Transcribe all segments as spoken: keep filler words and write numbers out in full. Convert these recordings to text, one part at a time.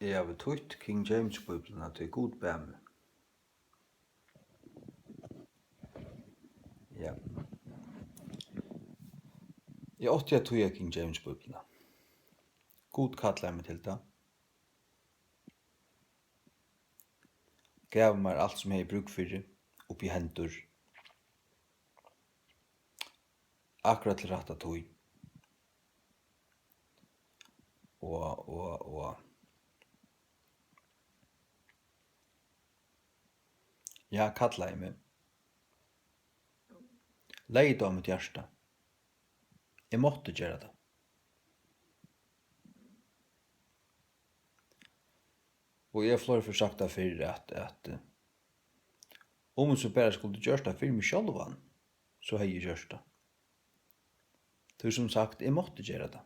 Eg havi týtt King James Bíbliuna, tí Gud bað meg. Ja. Eg átti at týða King James Bíbliuna. Gud kallaði meg til tað. Gav mær alt, sum eg hevði brúk fyri, upp í hendur. Akkurát til rætta tíð. Og, og, og. Ja, kallaði meg. Legði tað á mítt hjarta. Eg mátti gera tað. Og eg havi fleiri ferð sagt tað fyrr, at, at, eh, um eg so bara skuldi gjørt tað fyri meg sjálvan, so hevði eg gjørt tað. Tí sum sagt, eg mátti gera tað.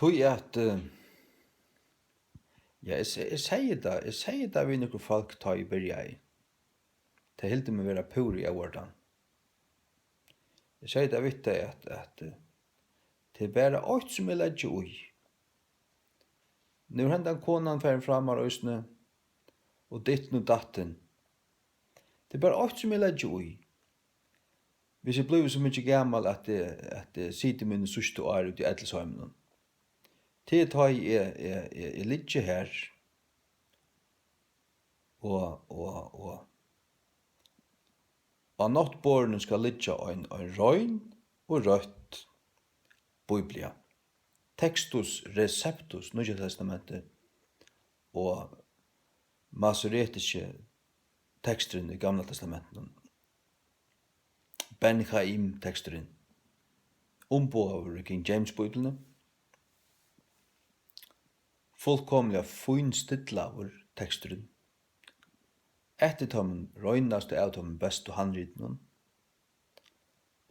Tí at, eh, ja, eg se-, eg segði tað, eg segði tað við nøkur fólk, tá eg byrjaði. Tey hildu meg vera púra í óordan. Eg segði tað við tey, at, at, eh, tað er bara eitt, sum eg leggi í. Nú er hendan konan farin frá mær eisini, og ditten og datten. Tað er bara eitt, sum eg leggi í. Hvis eg blívi so mikið gamal, at eg, at eg siti míni síðstu ár úti í ellisheiminum, tað er tá eg, eg, eg, eg liggi har og, og, og á náttborðinum skal liggja ein, ein rein og røtt Bíblia. Textus Receptus, Nýggja Testamentið, og masoretiski teksturin í Gamla Testamentinum, Ben Chaim teksturin, umboðaður í King James Bíbliuni, fullkomiliga fínstillaður teksturin, eftir teimum reinastu av teimum bestu handritunum,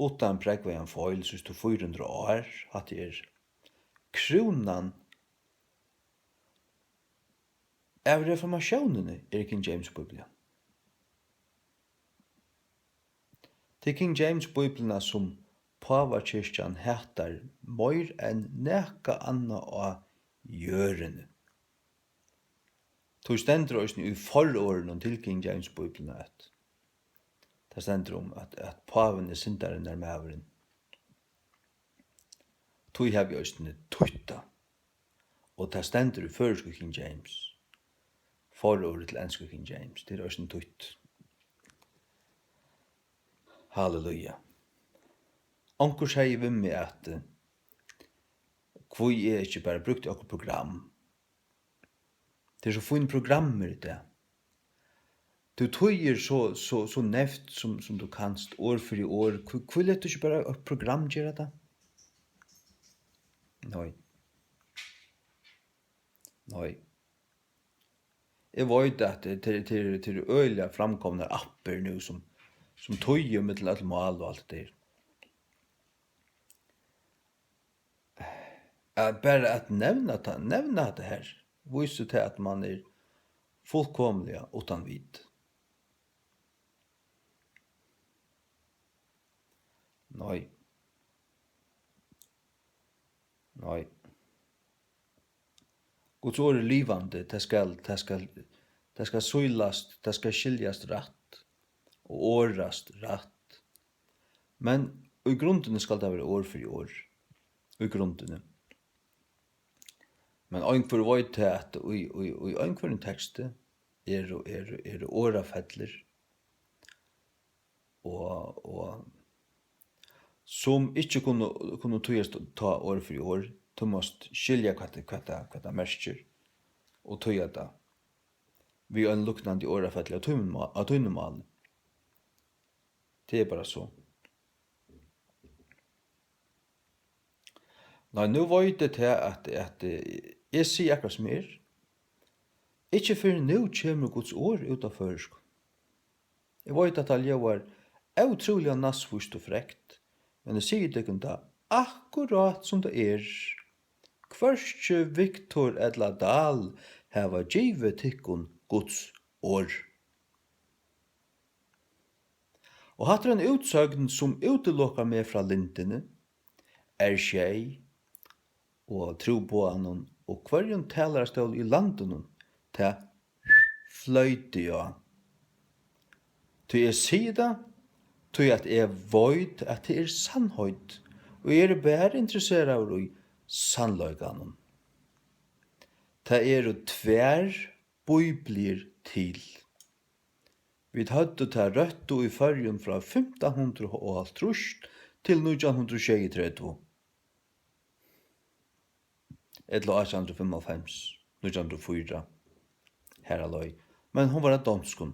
uttan prógvaðan feil síðstu fýra hundrað ár. Hatta er krúnan av reformatiónini, er King James Bíblian. Tað er King James Bíbliuna, sum Pávakirkjan hatar meir enn nakað annað á jørðini. Tí stendur eisini í fororðinum til King James Bíbliuna, at tað stendur um, at, at pávin er syndarinnar maðurin. Tí havi eg eisini týtt tað. Og tað stendur í føroysku King James. Fororðið til ensku King James, tað er eisini týtt. Halleluja. Onkur segði við meg, at, eh, hví eg ikki bara brúkti okkurt program. Tað er so fín programmir í dag. Tú týðir so, so, so neyvt sum, sum tú kanst, orð fyri orð. Hví, hví letur tú ikki bara eitt program gera tað? Nei. Nei. Eg veit, at tað, tað, tað, tað eru øgiliga framkomnar appir nú, sum, sum týða millum øll mál og alt tað har. At bara at nevna tað, nevna hatta har, vísir tað, at mann er fullkomiliga uttan vit. Nei. Nei. Guds orð er livandi, tað skal, tað skal, tað skal sýlast, tað skal skiljast rætt og orðast rætt. Men í grundini skal tað vera orð fyri orð. Í grundini. Men einhvør veit tað, at í, í, í einhvørjum teksti eru, eru, eru orðafellir, og, og sum ikki kunnu, kunnu týðast tá orð fyri orð. Tú mást skilja, hvat tað, hvat tað, hvat tað merkir, og týða tað við einum líknandi orðafelli á tínum má-, á tínum máli. Tað er bara so. Nei, nú veit eg tað, at, at, eh, eg sigi akkurát sum er. Ikki fyrr enn nú kemur Guds orð út á føroyskum. Eg veit, at tað ljóðar ótrúliga næstvíst og frekt, men eg sigi tykkum tað akkurát, sum tað er. Hvørki Victor ella Dahl hava givið tykkum Guds orð. Og hatta er ein útsøgn, sum útilokar meg frá lindini. R sjey og trúboðanum og hvørjum talarastóli í landinum, tað floyti á. Tí eg sigi tað, tí at eg veit, at tað er sannheit, og eg eri bara interesseraður í sannleikanum. Tað eru tvær bíbliur til. Vit høvdu ta røttu í Føroyum frá fimtan hundrað og hálvtrýss til nítjan hundrað og sjeyogtretivu, ella átjan hundrað og fimmoghálvfems, nítjan hundrað og fýra, har á leið. Men hon var av donskum.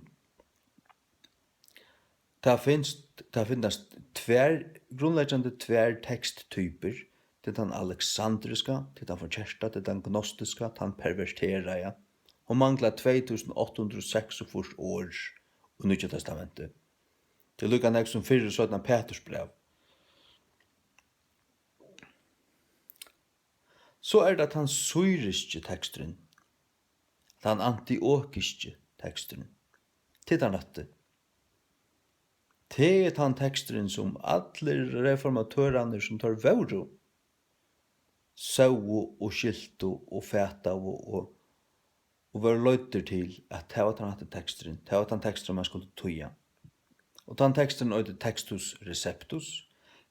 Tað finst, tað finnast tvær, grundleggjandi tvær teksttypur. Tað er tann aleksandriska, tað er tann forkerta, tað er tann gnostiska, tann perverteraða. Hon manglar tvey túsund átta hundrað og seksogfýrs orð í Nýggja Testamenti. Tað er líka nógv sum fyrr og seinna Pætursbræv. So er tað tann syriski teksturin, tann antiokiski teksturin. Tað er tann rætti. Tað er tann teksturin, sum allir reformatørarnir, sum teir vóru, sóu og skiltu og fataðu og, og vóru leiddir til, at tað var tann rætti teksturin, tað var tann teksturin, man skuldi týða. Og tann teksturin eitur Textus Receptus.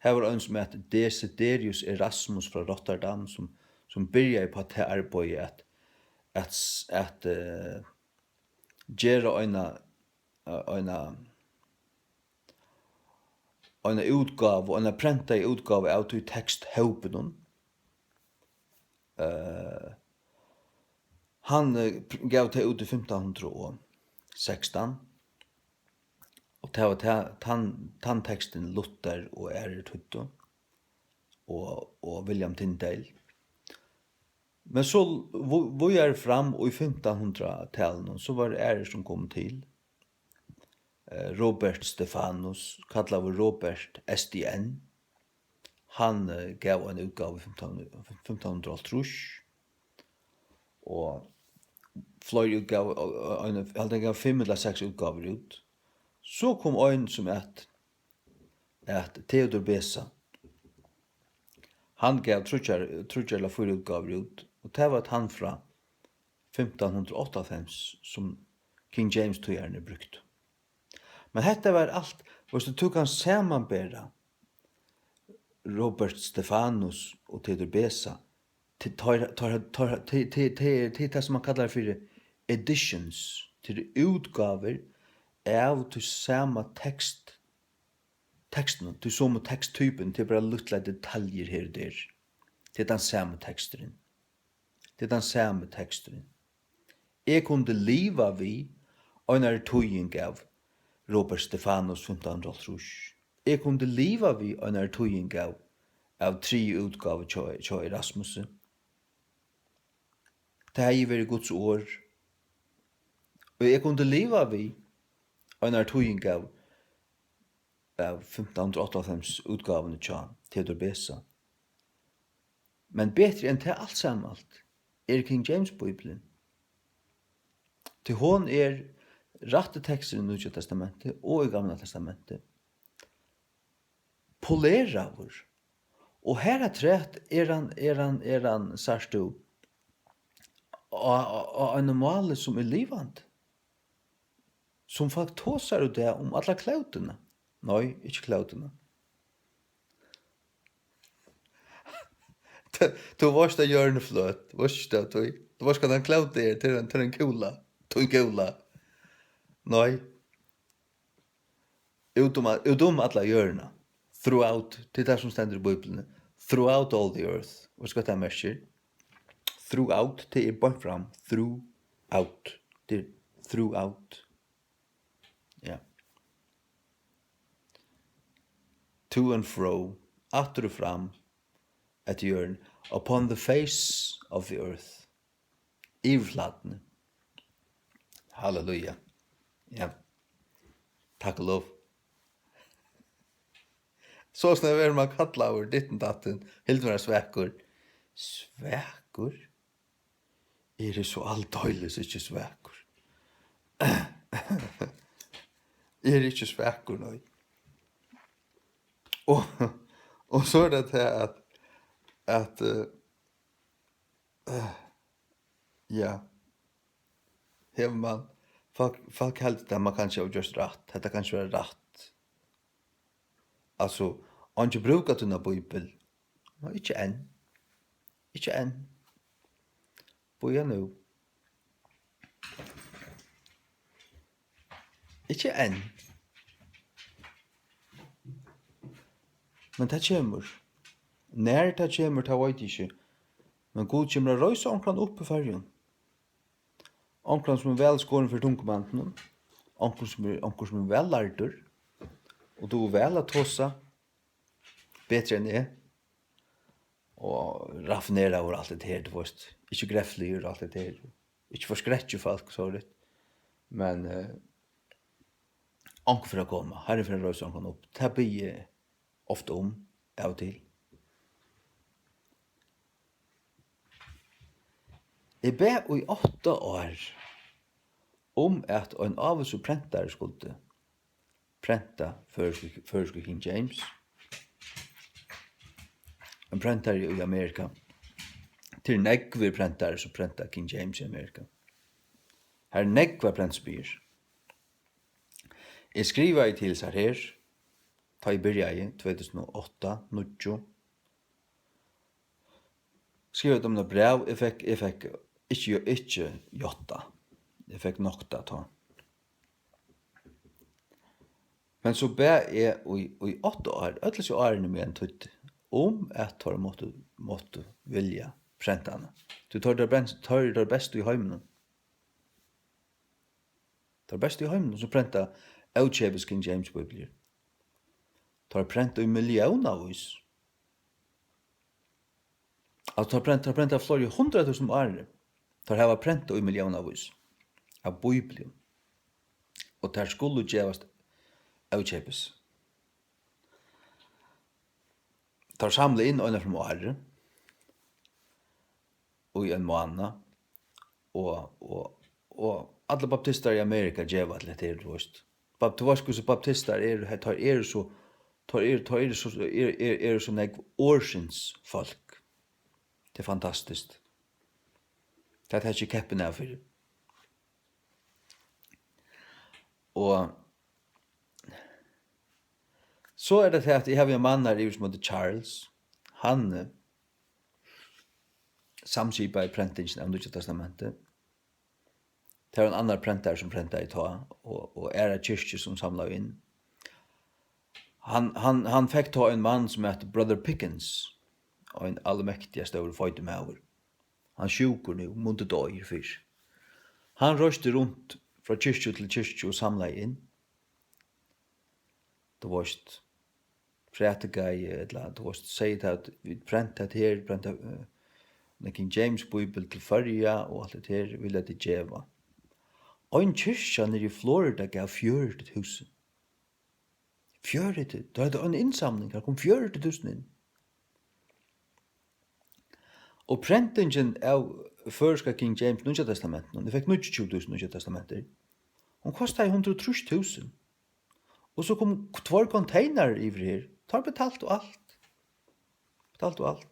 Har var ein, sum æt Desiderius Erasmus frá Rotterdam, sum, sum byrjaði upp á tað arbeiðið at, at, at, eh, gera eina, eh, eina, eina útgávu, eina prentaða útgávu av tí teksthópinum. Eh, hann, eh, pr-, gav tað út í fimtan hundrað og sekstan, og tað var ta-, tann, tann tekstin Luther og aðrir týddu, og, og William Tyndale. Men so vo-, víðari fram í fimtan hundrað-talinum, so var aðrir, sum komu til. Eh, Robert Stefanus, kallaður Robert S D N, hann, eh, gav eina útgávu í fimtan, fimtan hundrað og hálvtrýss, og fleiri útgávur, og, og, og ein, eg haldi, hann gav fimm ella seks útgávur út. So kom ein, sum æt, æt Theodor Beza. Hann gav tríggjar, tríggjar ella fýra útgávur út, og tað var tann frá fimtan hundrað og áttaoghálvfems, sum King James týðararnir brúktu. Men hetta var alt, veitst tú, tú kanst samanbera Robert Stefanus og Theodor Beza til, teir, teir, teir, til, til, til, til tað, sum man kallar fyri editions, til útgávur av tí sama tekst, tekstinum, tí somu teksttypuni, tað er bara lítlar detaljur her og der. Tað er tann sami teksturin. Tað er tann sami teksturin. Eg kundi liva við einari týðing av Robert Stefanus fimtan hundrað og hálvtrýss. Eg kundi liva við einari týðing av, av triðju útgávu hjá, hjá Erasmusi. Tað hevði verið Guds orð. Og eg kundi liva við einari týðing av, av fimtan hundrað og áttaoghálvfems útgávuni hjá Theodor Beza. Men betri enn tað alt saman alt er King James Bíblian. Tí hon er rætti teksturin í Nýggja Testamenti og í Gamla Testamenti. Poleraður. Og har afturat er hann, er hann, er hann, sært tú, á, á, á einum máli, sum er livandi. Sum fólk tosar í dag um alla klótuna. Nei, ikki klótuna. Tú, tú veitst, at jørðin er fløt. Veitst ikki tað, tú? Tú veitst, hvat ein klóta er? Tað er ein, tað er ein kúla. Tú, ein kúla. Nei. Út um a-, út um alla jørðina. Throughout, tað er tað, sum stendur í Bíbliuni. Throughout all the earth. Veitst, hvat tað merkir? Throughout, tað er beint fram. Throughout. Tað er throughout. Ja. To and fro, aftur og fram, eftir jørðini, upon the face of the earth, yvirflatuni. Halleluja. Ja. Takk og lov. So snart verður man kallaður ditten datten, hildur vera svakur. Svakur? Eg eri so aldeilis ikki svakur. Eg eri ikki svakur, nei. Og, og so er tað tað, at at, eh, eh, ja, hevur mann, fólk, fólk halda, at mann kanska hevur gjørt rætt, hetta kann ikki vera rætt. Altso, eingin brúkar tína bíbel. Nei, ikki enn. Ikki enn. Bíða nú. Ikki enn. Men tað kemur. Nær tað kemur, tað veit eg ikki. Men Gud kemur at reisa onkran upp í Føroyum. Onkran, sum er væl skorin fyri tungumálið, onkur, sum er, onkur, sum er væl lærdur og dugir væl at tosa, betri enn eg, og raffineraður og alt det her, tú veist, ikki grefligur og alt det her, ikki forskrekkja fólk, sorry, men, eh, onkur fer at koma, Harrin fer at reisa onkran upp, tað biði eg ofta um, av og til. Eg bað í átta ár um, at ein ávísur prentari skuldi prenta føroysku, føroysku King James. Ein prentari í Amerika. Tað eru nógvir prentarar, sum prenta King James í Amerika. Har eru nógvar prentspýur. Eg skrivaði til sær her, tá eg byrjaði, tvey túsund og átta, níggju. Skrivaði teimum eitt bræv, eg fekk, eg fekk ikki, ikki játta. Eg fekk nokta tá. Men so bað eg í, í átta ár, øll hesi árini, meðan eg týddi, um at teir máttu, máttu vilja prenta hana. Tí teir eru teir best-, teir eru teir bestu í heiminum. Teir bestu í heiminum, sum prenta ókeypis King James Bíbliur. Teir prenta í milliónavís. Altso, teir prenta, teir prenta fleiri hundrað túsund um árið. Teir hava prentað í milliónavís av Bíblium. Og tær skulu gevast ókeypis. Teir samla inn eina ferð um árið, í ein mánað, og, og, og allir baptistar í Amerika geva til hetta her, tú veist. Bap-, tú veist, hvussu baptistar eru, he-, teir eru so, teir eru, teir eru so, eru, eru, eru so nógv orðsins fólk. Tað er fantastiskt. Tað taki eg keppin av fyri. Og so er tað tað, at eg havi ein mann har yvir, sum eitur Charles. Hann, eh, samskipaði prentingina av Nýggja Testamenti. Tað var ein annar prentari, sum prentaði tá, og, og aðrar kirkjur, sum samlaðu inn. Hann, hann, hann fekk tá ein mann, sum æt Brother Pickens, ein almektiga stórur, feitur maður. Hann sjúkur nú, mundi doyr fyrr. Hann reisti runt frá kirkju til kirkju og samlaði inn. Tú veist, prædikaði, ella, tú veist, segði tað, at vit prenta hetta her, prenta, eh, ein King James Bíbel til Føroya og alt hetta her, vilja tit geva. Ein kirkja niðri í Florida gav fjøruti túsund. Fjøruti, tá er tað ein innsamling, har kom fjøruti túsund inn. Og prentingin av føroyska King James Nýggja Testamentinum, eg fekk níggjuogtjúgu túsund Nýggja Testamentir, hon kostaði hundrað og trýss túsund. Og so kom tveir konteynarar yvir her, teir betaltu alt. Betaltu alt.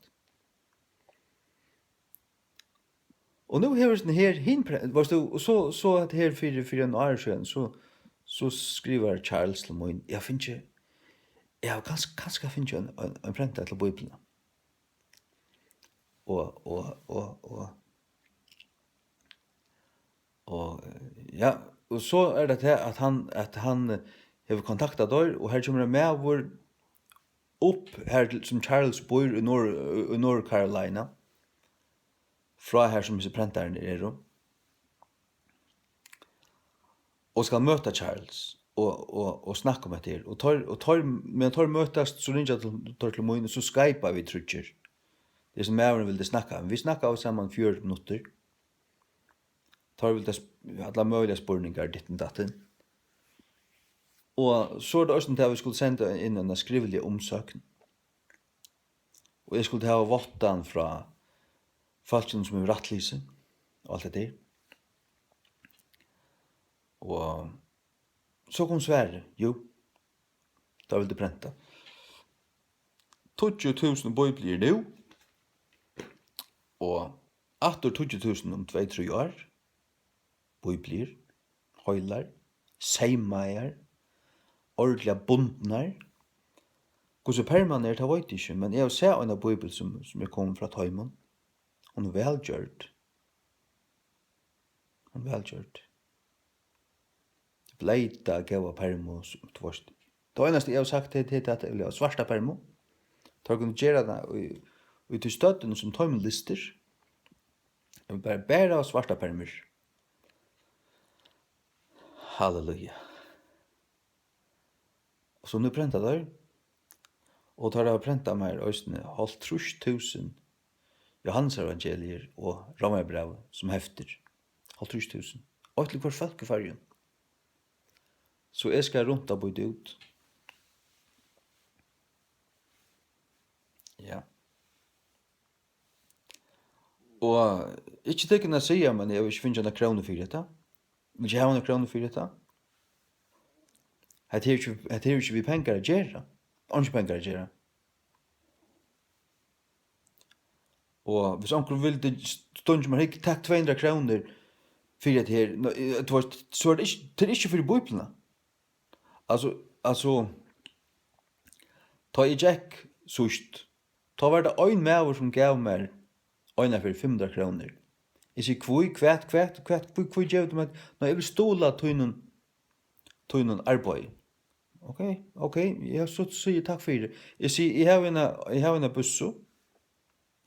Og nú hevur hesin her hin pre-, veitst tú, og so, so at her fyri, fyri ein ár síðan, so, so skrivar Charles til mín, "Eg havi fingið, eg havi kanska, kanska fingið ein, ein, ein prenta til Bíbliuna." Og, og, og, og, og, eh, ja, og so er tað tað, at hann, at hann, eh, hevur kontaktað teir, og her kemur ein maður upp her til, sum Charles býr í Nor-, í North Carolina, frá har sum hesir prentararnir eru, og skal møta Charles og, og, og snakka um hetta her. Og teir, og teir, meðan teir møtast, so ringja teir, teir til mín, og so skypa vit tríggir. Tað er sum maðurin vildi snakka. Vit snakkaðu saman fjøruti minuttir. Teir vildu sp-, allar møguligar spurningar, ditten datten. Og so er tað eisini tað, at vit skuldu senda inn eina skrivliga umsókn. Og eg skuldi hava váttan frá fólkinum, sum hevur rættlýsi og alt hetta her. Og so kom svarið, jú, teir vildu prenta. Tíggju túsund bíbliur nú, Og aftur tíggju túsund um tvey, trý ár. Bíbliur, heilar, seymaðar, ordiliga bundnar. Hvussu permarnir eru, tað veit eg ikki, men eg havi sæð eina bíbel sum, sum er komin frá teimum. Hon er væl gjørd. Hon er væl gjørd. Bleyta, góða permu, sum, tú veist. Tað einasta eg havi sagt, tað er, tað er at svarta permu. Teir kunnu gera tað í, í tí støddini sum teimum lystir. Eg vil bara, bara svarta permur. Halleluja. Og so nú prenta teir. Og teir hava prentað meir eisini hálvtrýss túsund Jóhannesevangeliir og Rómarbræv sum heftir. Hálvtrýss túsund. Eitt til hvørt fólk í Føroyum. So eg skal runt at býta út. Ja. Og ikki tykkum at siga, men eg havi ikki fingið eina krónu fyri hetta. Vil ikki hava eina krónu fyri hetta. Hetta hevur ikki, hetta hevur ikki við pengar at gera. Einki pengar at gera. Og hvis onkur vildi stungið mær, hygg, takk, tvey hundrað krónur fyri hetta her. Nå, eh, tú veist, so er tað ikki, tað er ikki fyri Bíbliuna. Altso, altso, tá eg gekk síðst, tá var tað ein maður, sum gav mær eina fyri fimm hundrað krónur. Eg sigi, hví, hvat, hvat, hvat, hví, hví gevur tú mær? Nei, eg vil stuðla tínum, tínum arbeiði. Ok, ok, ja, so sigi eg takk fyri. Eg sigi, eg havi eina, eg havi eina byssu,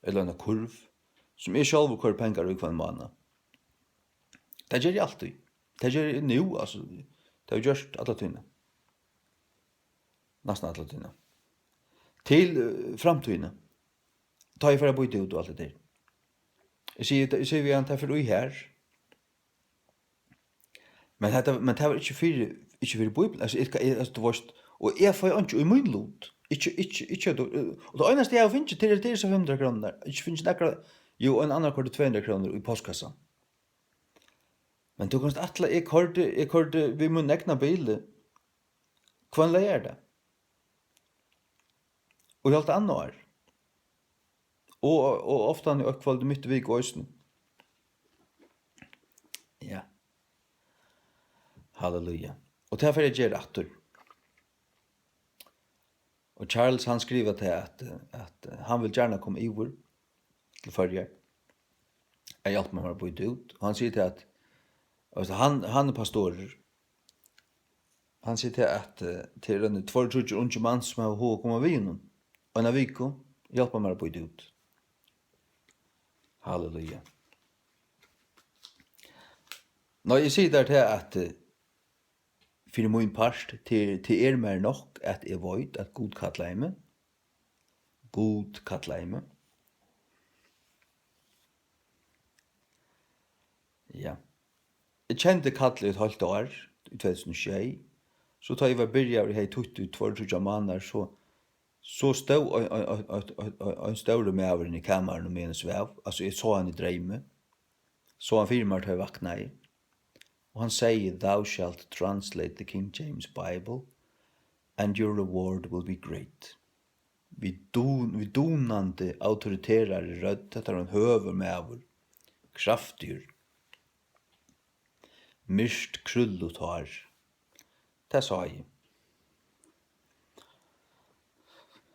ella eina kurv, sum eg sjálvur koyri pengar í hvønn mánað. Tað geri eg altíð. Tað geri eg nú, altso, tað havi eg gjørt alla tíðina. Næstan alla tíðina. Til, eh, framtíðina. Tá eg fari at býta út og alt det der. Eg sigi, eg sigi við hann, tað fer í har. Men hetta, men tað var ikki fyri, ikki fyri Bíbliuna. Altso, eg, eg, altso, tú veist, og eg fái einki í mín lut. Ikki, ikki, ikki, og tað einasta, eg havi fingið, tað er, tað er so fimm hundrað krónur. Ikki fingið nakra, jú, ein annar koyrdi tvey hundrað krónur í postkassan. Men tú kanst ætla, eg koyrdi, eg koyrdi við mín egna bili. Hvønn leygardag? Og í alt annað ár. Og, og ofta í eitt kvøld mitt í viku eisini. Ja. Halleluja. Og tað fer eg at gera aftur. Og Charles, hann skrivar til at, at hann vil gjarna koma yvir til Føroyar at hjálpa mær at býta út. Og hann sigur til at, altso, hann, hann er pastorur. Hann sigur til at, eh, til eini tveir, tríggir ungir menn sum hava hug at koma við honum eina viku, hjálpa mær at býta út. Halleluja. Nei, eg sigi tær til at, eh, fyri mín part, til, til er mær nokk, at eg veit, at Gud kallaði meg. Gud kallaði meg. Ja. Eg kendi kallið í eitt hálvt ár, í tvey túsund og sjey. So tá eg var byrjaður, eg hevði tuttið í tveir, tríggjar mánaðar, so, so stóð ein, ein, ein, ein, ein, ein stórur maður inni í kamarinum, meðan eg svav. Altso, eg sá hann í dreymi. Sá hann fyri mær, tá eg vaknaði. Og hann segði, "Thou shalt translate the King James Bible, and your reward will be great." Við dun-, við dunandi autoriterari rødd, hetta var ein høgur maður, kraftigur, myrkt, krúllut hár. Tað sá eg.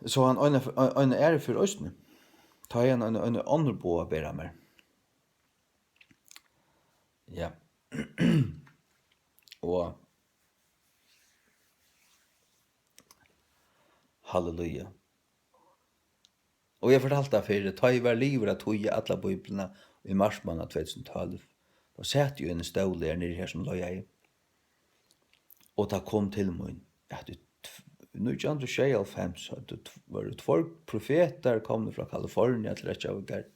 Sá hann eina, eina aðru ferð eisini. Tá hevði hann eini, eini onnur boð at bera mær. Ja. Og halleluja. Og eg fortaldi tað fyrr, tá eg var liðugur at týða alla Bíbliuna í marsmánað tvey túsund og tólv, tá sat eg í einum stóli her niðri her sum leiðari. Og tað kom til mín, at í tv-, nítjan hundrað og sjeyoghálvfems høvdu tv-, vóru tveir profetar komnir frá Kalifornia til Reykjavíkar.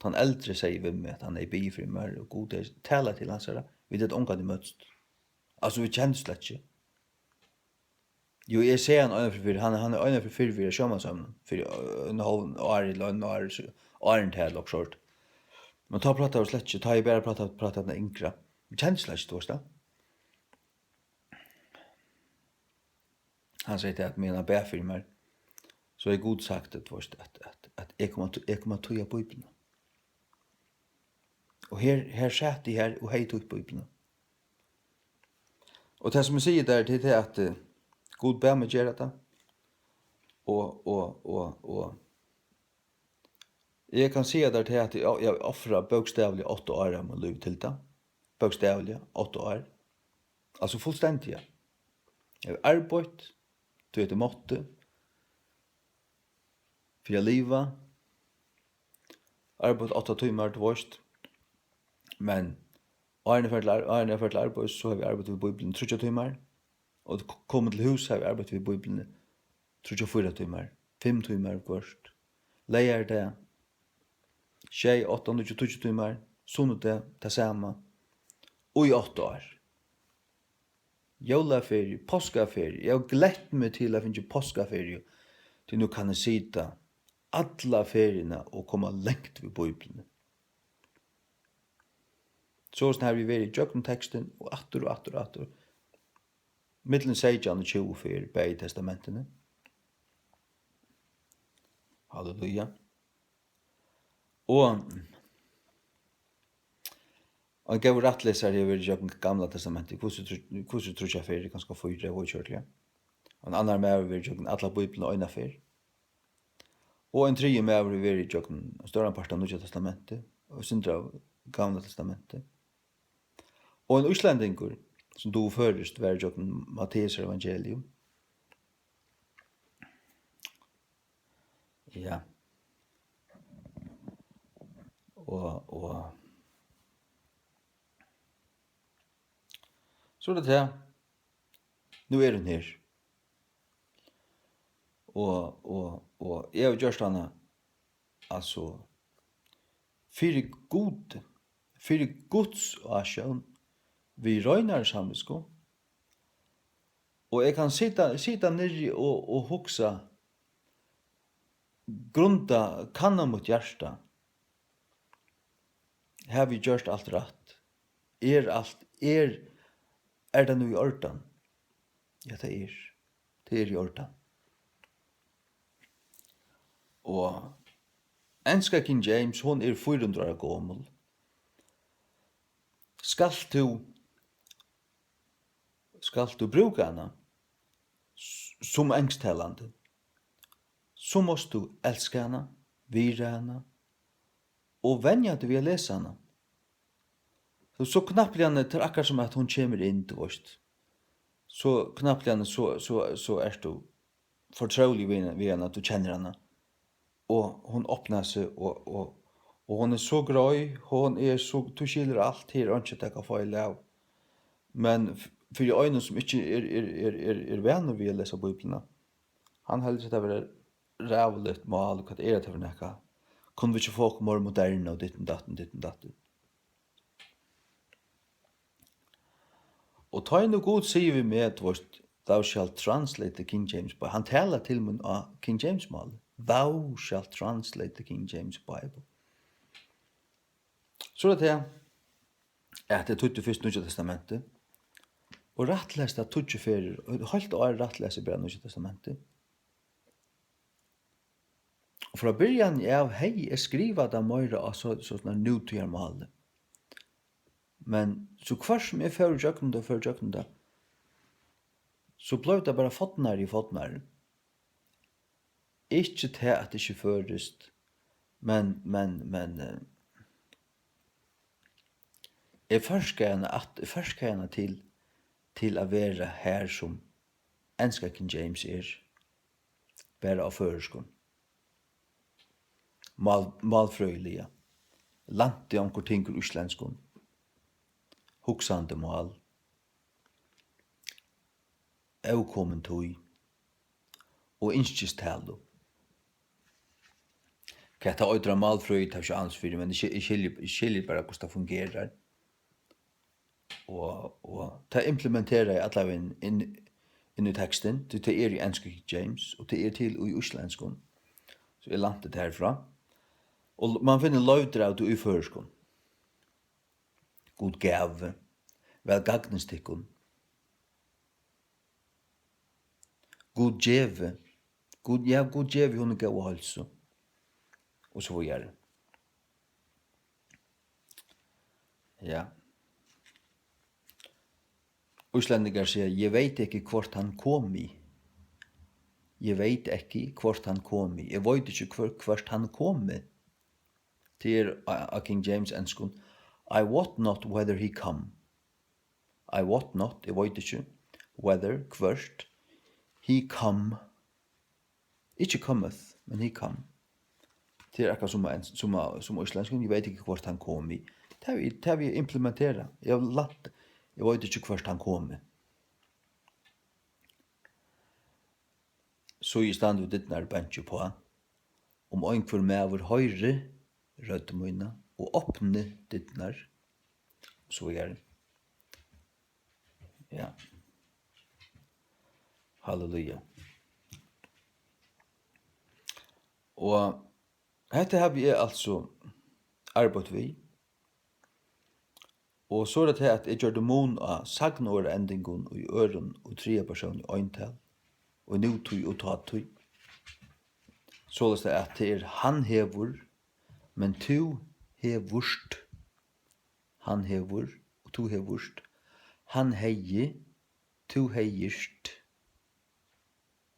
Tann eldri segði við meg, at hann hevði biðið fyri mær, og Gud hevði talað til hansara. Vit høvdu ongantíð møtst. Altso, vit kendust slett ikki. Jú, eg sá hann einaferð fyrr, hann, hann er einaferð fyrr við sjómanshøvnum, fyri, øh, ein hálvan ár ella ein ár, so, áðrenn tað ella okkurt sovorðið. Men tá prátaðu vit slett ikki, tá eg bara prátaði, prátaði við yngra. Vit kendust slett ikki, tú veist tað. Hann segði tað, at meðan hann bað fyri mær, so hevði Gud sagt, at, veitst, at, at, at eg kom at, eg kom at týða Bíbliuna. Og her, her sat eg her og hevði týtt Bíbliuna. Og tað, sum eg sigi tær, tað er tað, at, eh, Gud bað meg gera tað. Og, og, og, og eg kann siga tær tað, at eg, eg ofraði bókstavliga átta ár av mínum lívi til tað. Bókstavliga átta ár. Altso fullstendiga. Eg havi arbeitt, tí at eg mátti, fyri at liva. Arbeitt átta tímar, tú veist. Men áðrenn eg fór til ar-, áðrenn eg fór til arbeiðis, so havi eg arbeitt við Bíbliuni tríggjar tímar. Og k-, komin til hús, havi eg arbeitt við Bíbliuni tríggjar, fýra tímar, fimm tímar hvørt. Leygardag, sjey, átta, níggju, tíggju tímar. Sunnudag, tað sama. Og í átta ár. Jólaferiu, páskaferiu. Eg havi glett meg til at fingið páskaferiu, tí nú kann eg sita alla feriuna og koma langt við Bíbliuni. Soleiðis havi eg verið ígjøgnum tekstin og aftur og aftur og aftur. Millum seytjan og tjúgu ferð, bæði testamentini. Halleluja. Og ein góður rættlesari hevur verið gjøgnum Gamla Testamentið, hvussu trý-, hvussu tríggjar ferðir, kanska fýra, ókjørliga. Ein annar maður verið gjøgnum alla Bíbliuna eina ferð. Og ein triði maður hevur verið gjøgnum ein stóran part av Nýggja Testamentið og eitt sindur av Gamla Testamentið. Og ein íslendingur, sum dugir føroyskt, var gjøgnum Matteusar evangelium. Ja. Og, og so er tað tað. Nú er hon her. Og, og, og eg havi gjørt hana, altso, fyri Gud, fyri Guds ásjón, við reinari samvitsku. Og eg kann sita, sita niðri og, og hugsa, grunda, kanna mítt hjarta. Havi eg gjørt alt rætt? Er alt, er, er tað nú í ordan? Ja, tað er. Tað er í ordan. Og enska King James, hon er fýra hundrað ára gomul. Skalt tú, skalt tú brúka hana s-, sum ensktalandi, so mást tú elska hana, virða hana og venja teg við at lesa hana. So, so knappliga, tað er akkurát sum at hon kemur inn, tú veist. So knappliga, so, so, so ert tú fortrúligur við hana, við hana, tú kennir hana. Og hon opnar seg, og, og, og hon er so greið, hon er so, tú skilur alt, her er einki at taka feil av. Men f-, fyri einum, sum ikki er, er, er, er, er vanur við at lesa Bíbliuna, hann heldur, hetta verður ræðuligt mál, hvat er hetta fyri nakað? Kunnu vit ikki fáa okkurt meira moderna og ditten datten, ditten datten? Og tá ið nú Gud sigur við meg, tú veist, "Thou shalt translate the King James Bible." Hann talar til mín á King James máli. "Thou shalt translate the King James Bible." So er tað tað, at eg týddi fyrst Nýggja Testamentið, og rættlæsti tað tíggju ferðir, og eitt heilt ár rættlæsti eg bara Nýggja Testamentið. Og frá byrjan av hevði eg skrivað tað meira á so, so, sovorðnum nútíðarmáli. Men so hvørt sum eg fór ígjøgnum tað, fór ígjøgnum tað, so bleiv tað bara fornari og fornari. Ikki tað, at tað ikki er føroyskt, men, men, men, eh, eg førskaði hana at-, eg førskaði hana til, til at vera har, sum enska King James er, bara á føroyskum. Mál-, málfrøðiliga. Lænti onkur ting úr íslendskum. Hugsandi mál. Ókomin tíð. Og ynskistalu. Hvat tað eitur á málfrøði, tað havi eg ikki ánilsi fyri, men eg skil-, eg skilji, eg skilji bara, hvussu tað fungerar. Og, og tað implementeri eg allan vegin inn, inn í tekstin, tí tað er í ensku King James, og tað er til í íslendskum, so eg lænti tað herfrá. Og l-, man finnur leivdir av tí í føroyskum. Gud gavi, væl gagnist tykkum. Gud gevi, Gud, ja, Gud gevi honum góða heilsu, og so víðari. Ja. Íslendingar siga, "Eg veit ikki, hvørt hann komi." Eg veit ikki, hvørt hann komi. Eg veit ikki, hvør, hvørt hann komi. Tað er á, á King James enskum, "I wot not whether he come." "I wot not", eg veit ikki, "whether", hvørt, "he come", ikki cometh, men "he come". Tað er akkurát sum á ens-, sum á, sum á íslendskum, eg veit ikki, hvørt hann komi. Tað havi eg, tað havi eg implementerað. Eg havi lært, eg veit ikki, hvørt hann komi. So eg standi við dyrnar, banki uppá. Um einhvør maður hoyri rødd mína og opni dyrnar, og so er. Ja. Halleluja. Og hetta havi eg altso arbeitt við. Og so er tað, at eg gjørdi mun á sagnorðaendingum í øðrum og triðja persóni eintal, í nútíð og tátíð. Soleiðis at tað er, hann hevur, men tú hevurt. Hann hevur og tú hevurt. Hann hevði, tú hevðirt.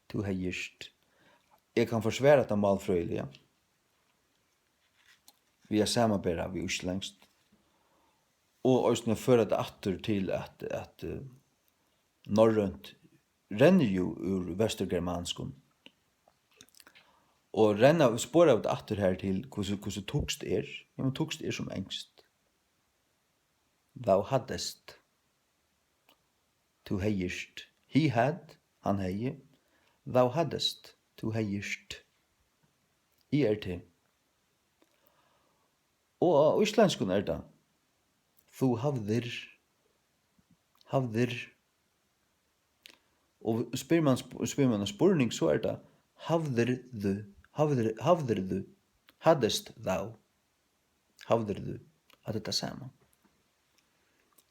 Tú hevðirt. Eg kann forsvara hetta málfrøðiliga við at samanbera við íslendskt og eisini føra tað aftur til at, at, eh, norrønt rennur jú úr vesturgermanskum. Og renna, spora vit aftur her til, hvussu, hvussu týskt er. Jamen, týskt er sum enskt. Thou haddest. Tú hevðirt. He had, hann hevði. Thou haddest. Tú hevðirt. I R T. Og á íslendskum er tað, "Tú havðir." Havðir. Og spyr mann sp-, spyr mann ein spurning, so er tað, "Havðirðu?" Havðir-, havðirðu? Haddest thou? Havðirðu? At er tað sama.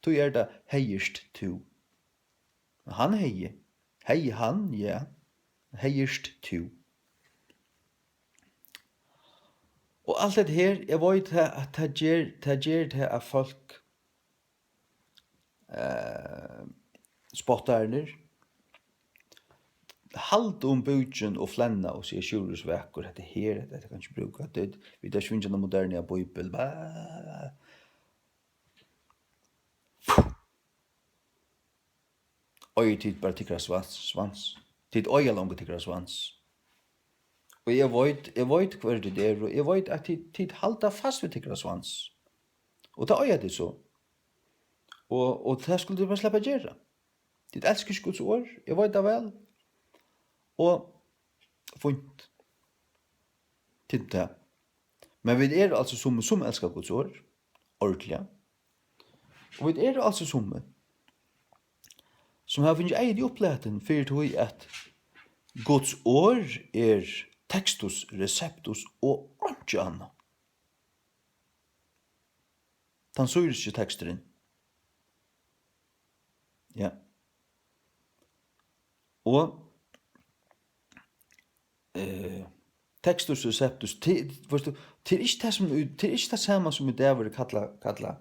Tí er tað, "Hevðirt tú?" Hann hevði. Hevði hann? Ja. Hevðirt tú? Og alt hetta her, eg veit, tað, at tað ger, tað ger tað, at fólk, eh, spottararnir halda um búkin og flenna og siga, "Sjúrður er so vakur, hetta her, hetta, hetta kann ikki brúka, hetta er, vit hava ikki fingið eina moderna bíbel, bæ." Eiga tit bara tykkara svans, svans? Tit eiga longu tykkara svans. Og eg veit, eg veit, hvør tit eru, og eg veit, at tit, tit halda fast við tykkara svans. Og tað eiga tit so. Og, og tað skulu tit bara sleppa at gera. Tit elska ikki Guds orð, eg veit tað væl. Og fínt. Tit tað. Men vit eru altso summi, sum elska Guds orð, ordiliga. Og vit eru altso summi, sum hava fingið eyguni upplatin fyri tí, at Guds orð er textus receptus og einki annað. Tann syriski teksturin. Ja. Og, eh, textus receptus, til, veitst tú, til ikki tað sum, til ikki tað sama sum í dag verður kallað, kallað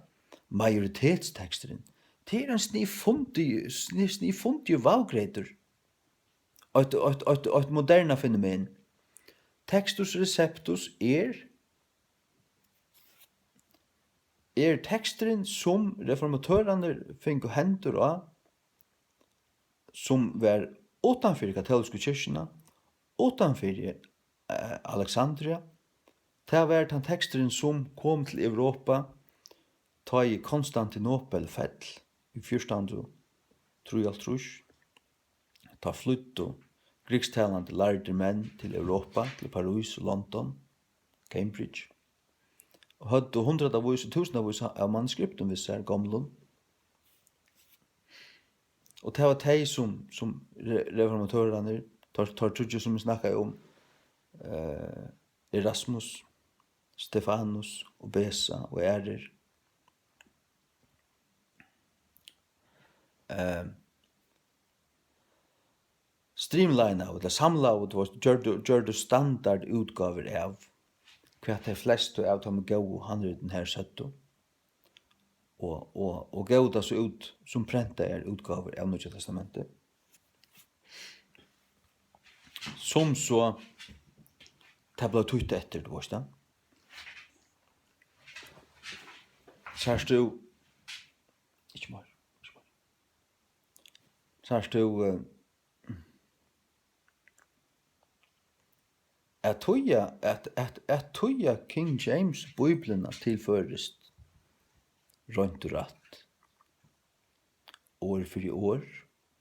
majoritetsteksturin. Tað er ein sniðfundig, snið, sniðfundigur vavgreitur. Eitt, eitt, eitt, eitt moderna fenomen. Textus receptus er, er teksturin, sum reformatørarnir fingu hendur á, sum var uttanfyri katólsku kirkjuna, uttanfyri, eh, Alexandria. Tað var tann teksturin, sum kom til Europa, tá ið Konstantinopel fell í fjúrtan hundrað og trýoghálvtrýss. Tá flýddu grikstalandi lærdir menn til Europa, til París og London, Cambridge, og høvdu hundraðavís og túsundavís av manuskriptum við sær, gomlum. Og tað var tey, sum, sum re-, reformatørarnir, teir, teir tríggir, sum eg snakkaði um, eh, Erasmus, Stefanus og Beza og aðrir, eh, streamlinaðu, ella samlaðu, tú veist, gjørdu, gjørdu standardútgávur av, hvat tey flestu av teimum góðu handritunum her søgdu. og, og, og góvu tað so út sum prentaðar útgávur av Nýggja Testamenti, sum so tað bleiv týtt eftir, tú veist tað. Sært tú, ikki meir, ikki meir. Sært tú, eh, at týða, at, at, at týða King James Bíbliuna til føroyskt, roynt og rætt, orð fyri orð,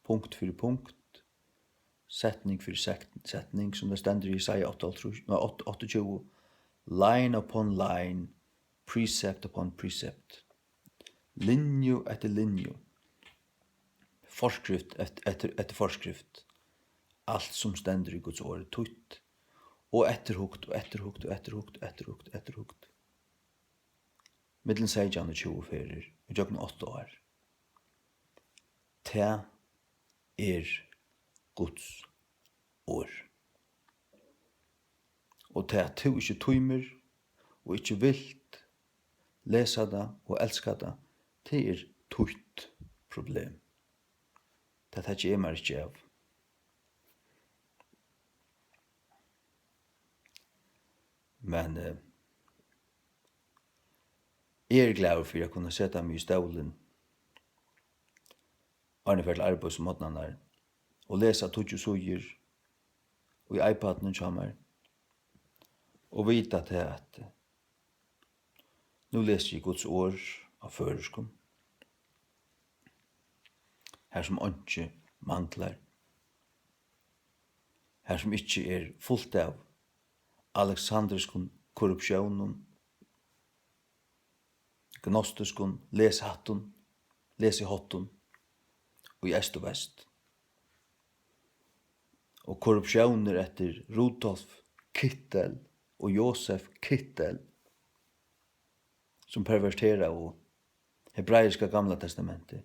punkt fyri punkt, setning fyri sekt-, setning, sum tað stendur í Jesaja áttaoghálvtrýss, nei, átta-, áttaogtjúgu, line upon line, precept upon precept, linju eftir linju, forskrift eft-, eftir, eftir forskrift, alt sum stendur í Guds orði týtt og eftirhugt og eftirhugt og eftirhugt, eftirhugt, eftirhugt, millum seytjan og tjúgu ferðir í gjøgnum átta ár. Tað er Guds orð. Og tað, at tú ikki tímir og ikki vilt lesa tað og elska tað, tað er títt problem. Tað taki eg mær ikki av. Men, eh, eg eri glaður fyri at kunna seta meg í stólin, áðrenn eg fari til arbeiðis um morgnarnar, og lesa tíggju síður í iPadinum hjá mær, og vita tað, at, eh, nú lesi eg Guds orð á føroyskum, har sum einki manglar, har sum ikki er fult av aleksandriskum korruptiónum, gnostiskum lesháttum, lesiháttum í eystur og vest, og korruptiónir eftir Rudolf Kittel og Josef Kittel, sum perverteraðu hebraiska Gamla Testamentið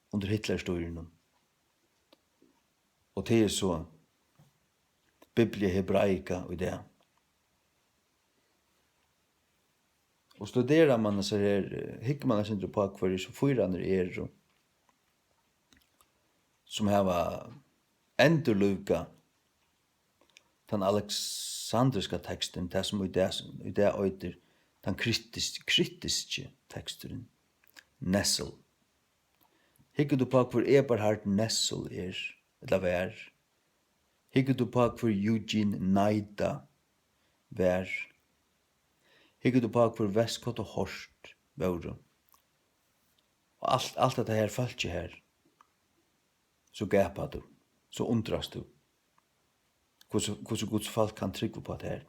undir Hitlerstýrinum. Og tað er so Biblia Hebraica í dag. Og studerar mann hesar her, eh, hyggur mann eitt sindur upp á, hvørjir so fýrarnir eru, sum hava endurlíkað tann aleksandriska tekstin, tað sum í dag, í dag eitur tann kritis-, kritiski teksturin, Nessel. Hyggur tú upp á, hvør Eberhard Nessel er, ella var? Hyggur tú upp á, hvør Eugene Nida var? Hyggur tú upp á, hvør Westcott og Hort vóru? Og alt, alt hetta her fólkið her, so gapar tú, so undrast tú, hvussu, hvussu Guds fólk kann trúgva upp á tað her.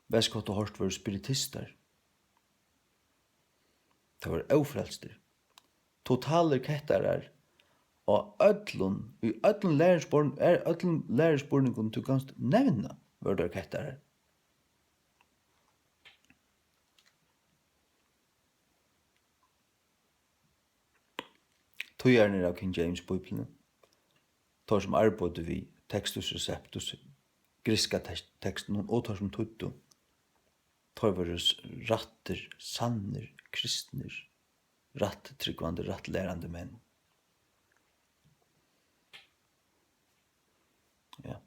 Westcott og Hort vóru spiritistar. Teir vóru ófrelstir. Totalir kettarar á øllum, í øllum læruspurn-, er, øllum læruspurningum, tú kanst nevna, vóru teir kettarar. Týðararnir av King James Bíbliuni, teir sum arbeiddu við Textus Receptus, grikska tek-, tekstinum, og teir sum týddu, teir vóru s-, rættir, sannir, kristnir, rætt trúgvandi, rætt lærandi menn. Ja.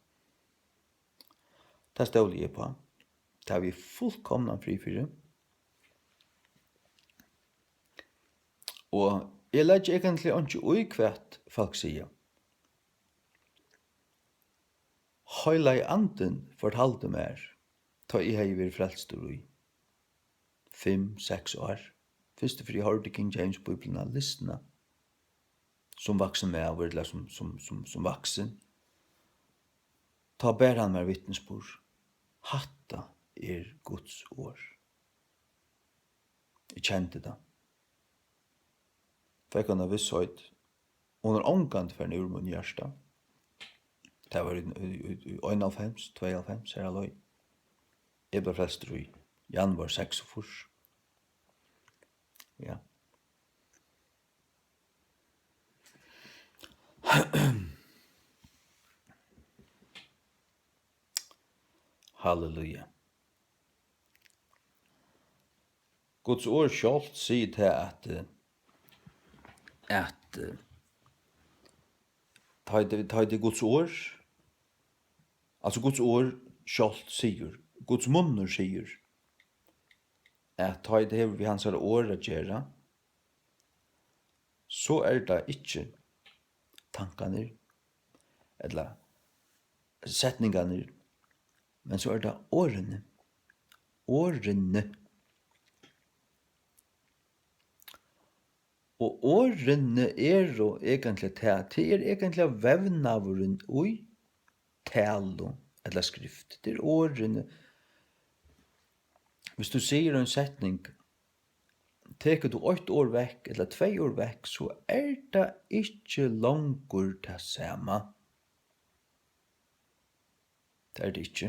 Tað stóli eg uppá. Tað havi eg fullkomnan frið fyri. Og eg leggi eigentliga einki í, hvat fólk siga. Heilagi Andin fortaldi mær, tá eg hevði verið frelstur í fimm, seks ár, fyrstu ferð eg hoyrdi King James Bíbliuna lisna, sum vaksin maður, ella sum, sum, sum, sum vaksin, tá bar hann mær vitnisburð: Hatta er Guds orð. Eg kendi tað. Fekk eina vissheit. Hon er ongantíð farin úr mínum hjarta. Tað var í, í, í, í einoghálvfems, tveyoghálvfems, har leið. Eg bleiv frelstur í januar seksogfýrs. Ja. Halleluja. Guds orð sjálvt sigur tað, at, eh, at, eh, tá ið, tá ið Guds orð, altso Guds orð sjálvt sigur, Guds munnur sigur, at tá ið tað hevur við hansara orð at gera, so er tað ikki tankarnir ella setningarnir, men so er tað orðini. Orðini. Og orðini eru eigentliga tað, tað er eigentliga vevnaðurin í talu ella skrift. Tað er orðini. Viss tú sigur ein setning, tekur tú eitt orð vekk ella tvey orð vekk, so er tað ikki longur tað sama. Tað er tað ikki.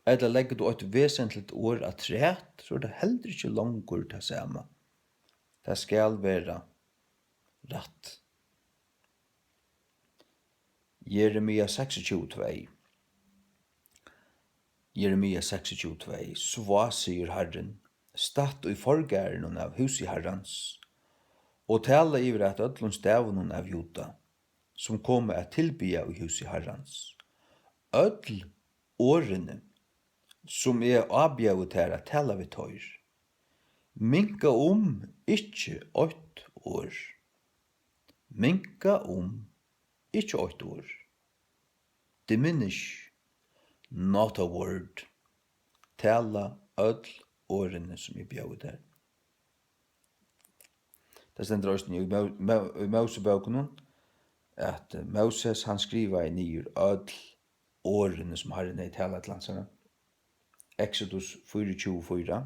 Ella leggur tú eitt vesentligt orð afturat, so er tað heldur ikki longur tað sama. Tað skal vera rætt. Jeremia seksogtjúgu tvey. Jeremia seksogtjúgu tvey. Svá, sigur Harrin, statt í forgarðinum av húsi Harrans, og tala yvir at øllum stavunum av Juda, sum koma at tilbiðja í húsi Harrans. Øll orðini, sum eg ábjóði tær at tala við teir, minka um ikki eitt orð. Minka um ikki eitt orð. Diminish not a word. Tala øll orðini, sum eg bjóði tær. Tað stendur eisini í Mó-, Mó-, í Mósebókunum, at Móses, hann skrivaði niður øll orðini, sum Harrin hevði talað til hansara. Exodus fýraogtjúgu fýra.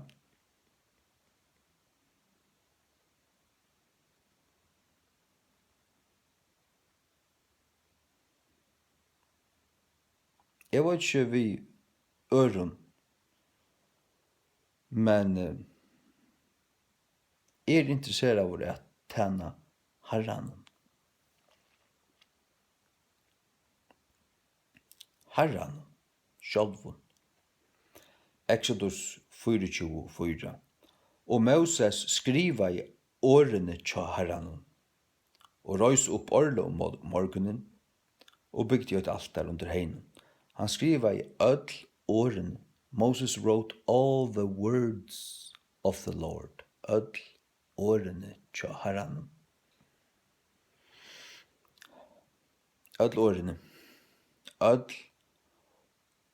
Eg veit ikki við øðrum, men, eh, eg eri interesseraður at tæna Harranum. Harranum sjálvum. Exodus fýraogtjúgu fýra. Og Móses skrivaði orðini hjá Harranum, og reis upp árliga um mor-, morgunin, og bygdi eitt altar undir heynin. Hann skrivaði øll orðini. Moses wrote all the words of the Lord. Øll orðini hjá Harranum. Øll orðini. Øll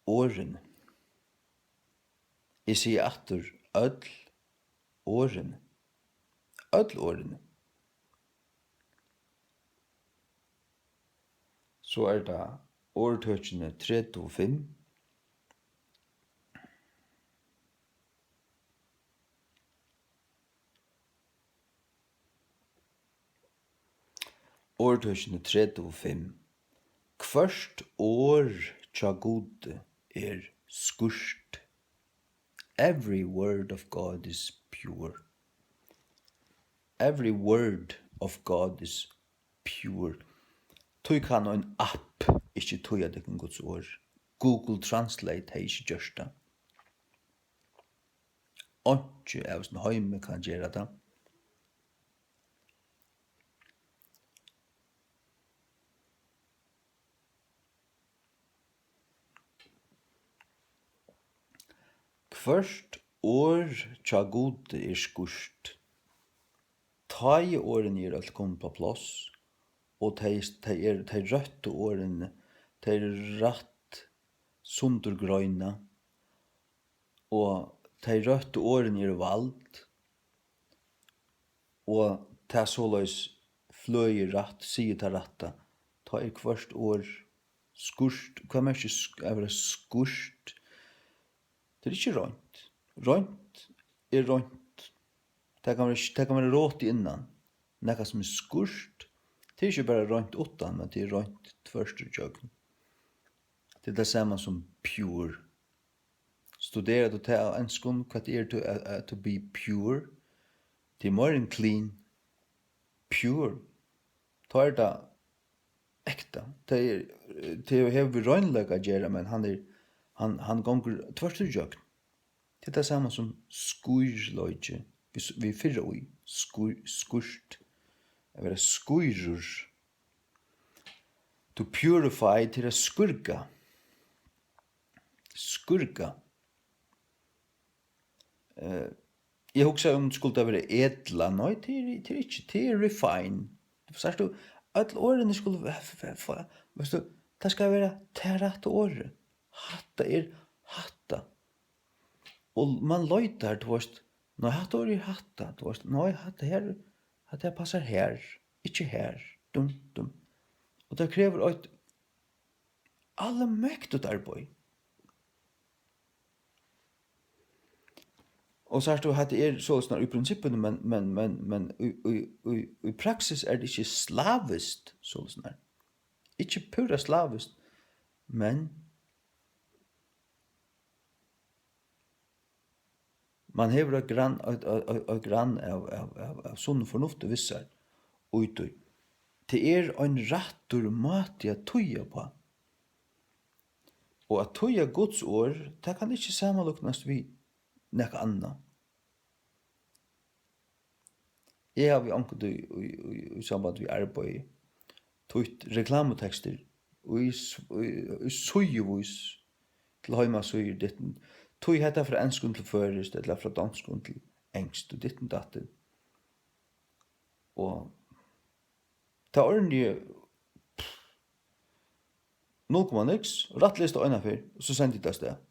orðini. Eg sigi aftur, øll orðini. Øll orðini. So er tað orðtøkini tretivu og fimm. Orðtøkini tretivu og fimm. Hvørt orð hjá Gudi er skýrt. Every word of God is pure. Every word of God is pure. Tí kann ein app ikki týða tykkum Guds orð. Google Translate hevði ikki gjørt tað. Einki av hesum heimi kann gera tað. Hvørt orð hjá Gudi er skýrt. Tá ið orðini eru øll komin upp á pláss, og tey, tey eru, tey røttu orðini, tey eru rætt sundurgreinað, og tey røttu orðini eru vald, og tað soleiðis fløgir rætt, sigur tað rætta, tá er hvørt orð skýrt. Hvat merkir sk-, at vera skýrt? Tað er ikki reint. Reint er reint. Tað kann vera, tað kann vera rotið innan. Nakað sum er skýrt, tað er ikki bara reint uttan, men tað er reint tvørtur ígjøgnum. Tað er tað sama sum pure. Studerar tú tað á enskum, hvat er to, uh, uh, to be pure? Tað er meira enn clean. Pure. Tá er tað ekta. Tað er, tað hevur við reinleika at gera, men hann er, Hann, hann gongur tvørtur ígjøgn. Tað er tað sama sum skírleiki, við s-, við fyrra í, skír-, skírt, at vera skírur. To purify, til at skírga. Skírga. Eh, eg hugsaði, um skuldi tað vera edla. Nei, tað er, tað er ikki, tað er refine. Sært tú, øll orðini skulu ve-, ve-, ve-, veitst tú, tað skal vera tað rætta orðið. Hatta er hatta. Og mann leitar, tú veitst, nei, hatta orðið er hatta, tú veitst, nei, hatta her, hatta her passar her, ikki her, dum, dum. Og tað krevur eitt almektigt arbeiði. Og sært tú, hatta er soleiðis í prinsippinum, men, men, men, men í, í, í, í praksis er tað ikki slaviskt soleiðis. Ikki púra slaviskt, men mann hevur eitt grann, eitt, eitt, eitt, eitt grann av, av, av, av sunnum fornufti við sær í tí. Tað er ein rættur máti at týða uppá. Og at týða Guds orð, tað kann ikki samanlíknast við nakað annað. Eg havi onkuntíð í, í, í, í samband við arbeiði týtt reklamutekstir í s-, í, í síðuvís til heimasíður, ditten, tí hetta frá enskum til føroyskt ella frá donskum til enskt og ditten datten. Og tað orðini, null komma niks, rætt lista eina ferð, og so sendi eg tað avstað.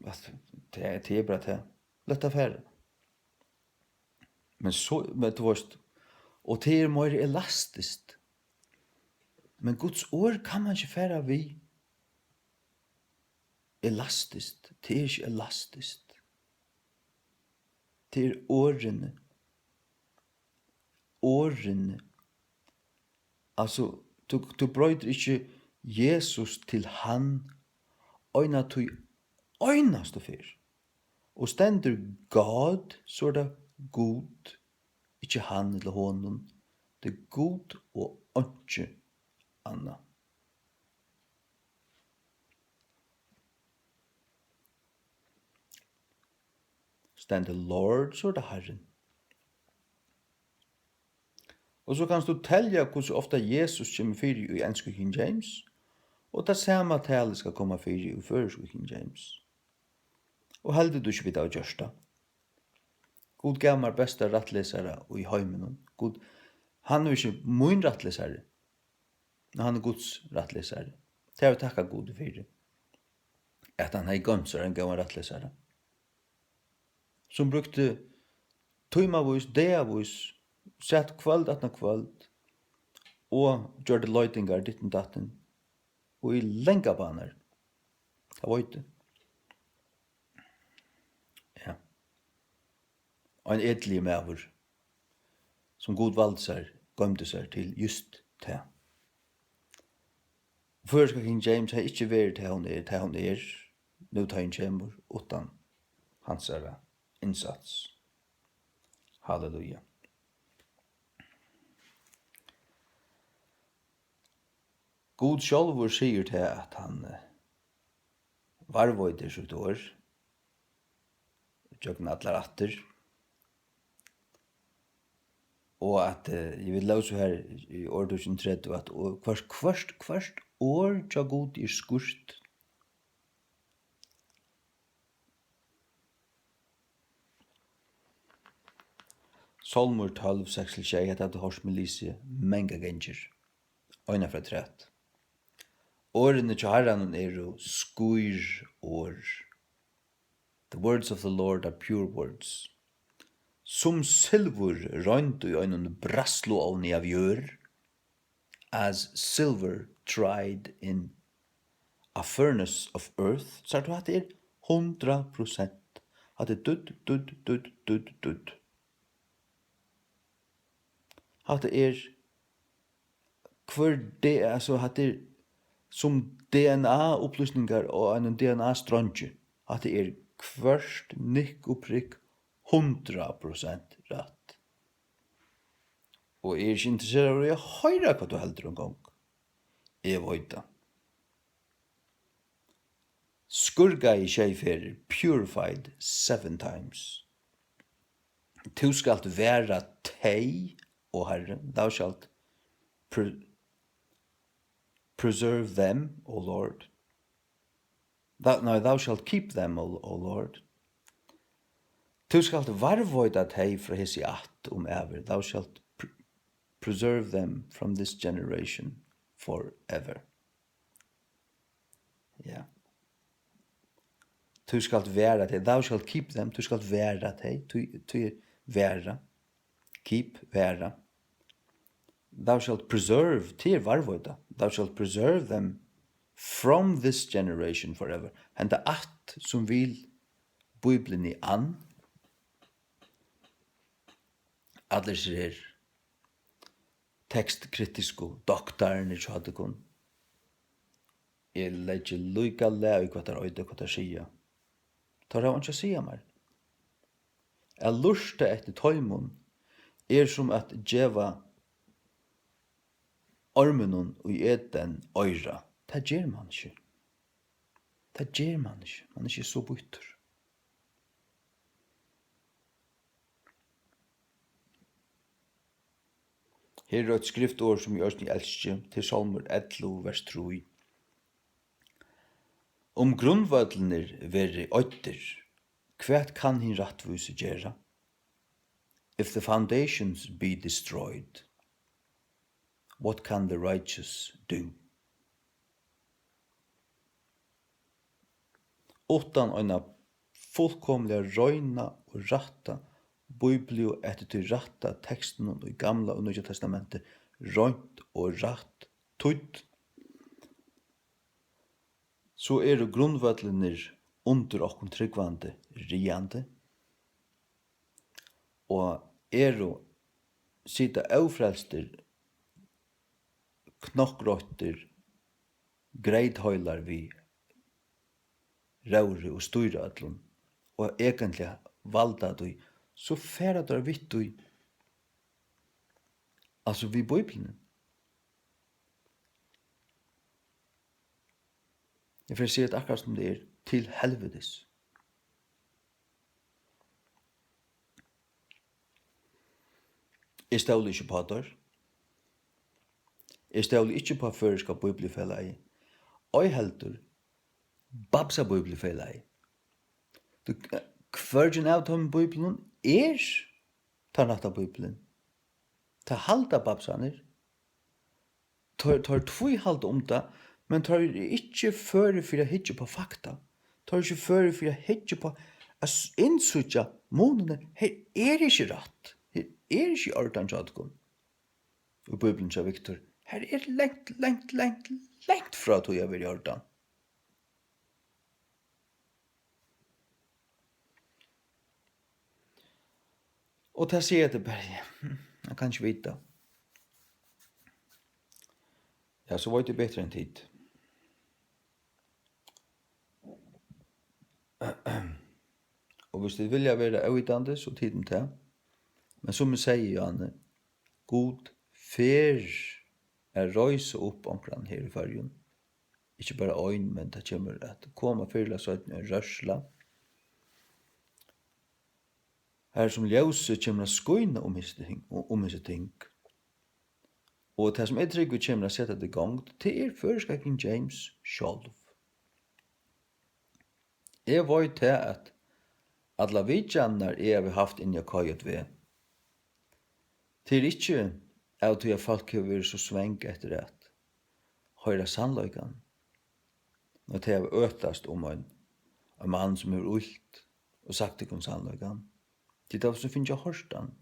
At tað, tað er bara tað. Lat tað fara. Men so, men tú veitst, og tað er meira elastiskt. Men Guds orð kann mann ikki fara við elastiskt. Tað er ikki elastiskt. Tað er orðini. Orðini. Altso, tú, tú broytir ikki Jesus til hann eina tí einastu ferð. Og stendur God, so er tað Gud, ikki hann ella honum. Tað er Gud og einki annað. Stendur Lord, so er tað Harrin. Og so kanst tú telja, hvussu ofta Jesus kemur fyri í ensku King James, og tað sama talið skal koma fyri í føroysku King James. Og heldur tú ikki, vit hava gjørt tað? Gud gav mær besta rættlesara í heiminum. Gud, hann er ikki mín rættlesari, men hann er Guds rættlesari. Tað vil eg takka Gudi fyri, at hann hevði goymt sær ein góðan rættlesara, sum brúkti tímavís, dagavís, sat kvøld aftan á kvøld og gjørdi leitingar, ditten datten, og í langar banir. Tað veit eg. Ja. Ein edligur maður, sum Gud valdi sær, goymdi sær til júst tað. Føroyska King James hevði ikki verið tað, hon er, tað, hon er, nú tá hon kemur, uttan hansara innsats. Halleluja. Gud sjálvur sigur tað, at hann, eh, varðveitir sítt orð gjøgnum allar ættir. Og at, eh, eg vil lesa her í Orðabókini tretivu, at og hvørt, hvørt, hvørt orð hjá Gudi er skírt. Sálmur tólv, seks til sjey, hetta hevur tú hoyrt meg lesa manga gangir. Eina ferð afturat. Orðini hjá Harranum eru skír orð. The words of the Lord are pure words. Sum silvur roynd í einum bræðsluovni av jørð, as silver tried in a furnace of earth. Sært tú, hatta er hundrað prosent. Hatta er dudd, dudd, dudd, dudd, dudd. Hatta er hvør de-, altso, hatta er sum D N A-upplýsingar á einum D N A-streingi. Hatta er hvørt nikk og prikk hundrað prosent rætt. Og eg eri ikki interesseraður í at hoyra, hvat tú heldur um gong. Eg veit tað. Skurgaði sjey ferðir, purified seven times. Tú skalt vara tey, o Harri, thou shalt pre-, preserve them, O Lord. Thou, no, thou shalt keep them, O, O Lord. Tú skalt varðveita tey frá hesi ætt um ævir. Thou shalt pr-, preserve them from this generation forever. Ja. Tú skalt vara tey. Thou shalt keep them. Tú skalt vara tey. Tú, tú er vara. Keep, vara. Thou shalt preserve, tað er varðveita. Thou shalt preserve them from this generation forever. Henda ætt sum vil Bíbliuni ann. Allir hesir her tekstkritisku doktararnir hjá tykkum. Eg leggi líka lag í, hvat teir eita, hvat teir siga. Teir hava einki at siga mær. At lurta eftir teimum er sum at geva orminum í Eden oyra. Tað ger mann ikki. Tað ger mann ikki. Mann er ikki so býttur. Her er eitt skriftorð, sum eg eisini elski, til Sálmur ellivu, vers trý. Um grundvøllirnir verði oyddir, hvat kann hin rættvísi gera? If the foundations be destroyed, what can the righteous do? Uttan eina fullkomiliga reina og rætta Bíbliu eftir tí rætta tekstinum í Gamla og Nýggja Testamenti, reint og rætt týdd, so eru grundvøllirnir undir okkum trúgvandi ræðandi, og eru, sita ófrelstir, knokkroyttir, greytheilar við róðri og stýra øllum, og eigentliga valda tí, so fara teir við tí, altso við Bíbliuni. Eg fari at siga tað akkurát sum tað er, til helvitis. Eg stóli ikki uppá teir. Eg stóli ikki uppá Føroyska Bíbliufelagið. Ei heldur Babsa Bíbliufelagið. Tú, hvørgin av teimum bíbliunum er tann rætta Bíblian. Tað halda babsarnir. Teir, teir tvíhalda um tað, men teir eru ikki førir fyri at hyggja upp á fakta. Teir eru ikki førir fyri at hyggja upp á at s-, innsíggja munirnar. Her er ikki rætt. Her er ikki í ordan hjá tykkum. Í Bíbliuni hjá Viktor. Her er langt, langt, langt, langt frá tí at vera í ordan. Og tað siga eg bara, hm, eg kann ikki vita. Ja, so veit eg betri enn tit. Og hvis tit vilja vera óvitandi, so tit um tað. Men sum eg segði, Johanne, Gud fer at reisa upp onkran her í Føroyum. Ikki bara ein, men tað kemur at koma fyrr ella seinni ein rørsla, har sum ljósið kemur at skína um hesi ting, um hesi ting. Og tað, sum eg trúgvi kemur at seta tað í gongd, tað er føroyska King James sjálv. Eg veit tað, at allar vitjanirnar, eg havi havt inni á K J V, tað er ikki av tí, at fólk hevur verið so svang eftir at hoyra sannleikan, men tey hava øtast um ein, ein mann, sum hevur ýlt og sagt tykkum sannleikan. Tit hava so fingið at hoyrt hann,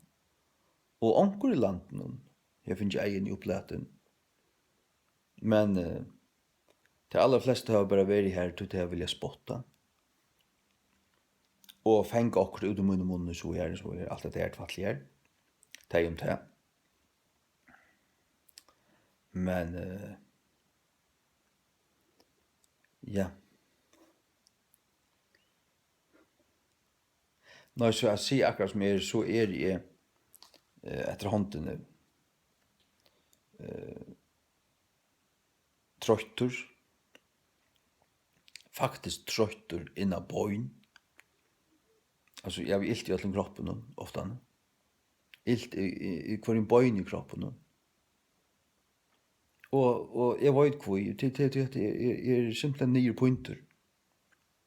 og onkur í landinum hevur fingið eyguni upplatin. Men, eh, tey allarflestu hava bara verið har, tí tey hava viljað spotta. Og fanga okkurt út úr mínum munni, so er, so er alt hetta her tvætl her. Tey um tað. Men, eh, ja. Nei, so at siga akkurát sum er, so eri eg, eh, eftir hondini, eh, troyttur, faktiskt troyttur inn á bein. Altso, eg havi ilt í øllum kroppinum, ofta. Ilt í, í, í hvørjum beini í kroppinum. Og, og eg veit hví. Tí, tí, tí, tí eg, eg eri simpelthen niðurpíndur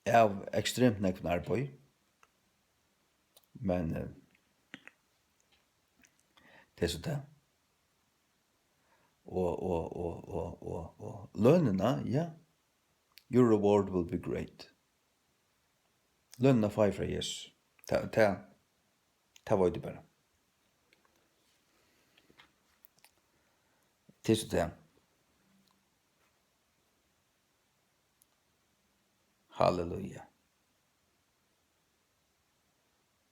av ekstremt nógvum arbeiði. Men, eh, tað er so tað. Og, og, og, og, og, og lønina, ja. Your reward will be great. Lønina fái eg frá Jesus. Tað, tað, tað veit eg bara. Tað er so tað. Halleluja.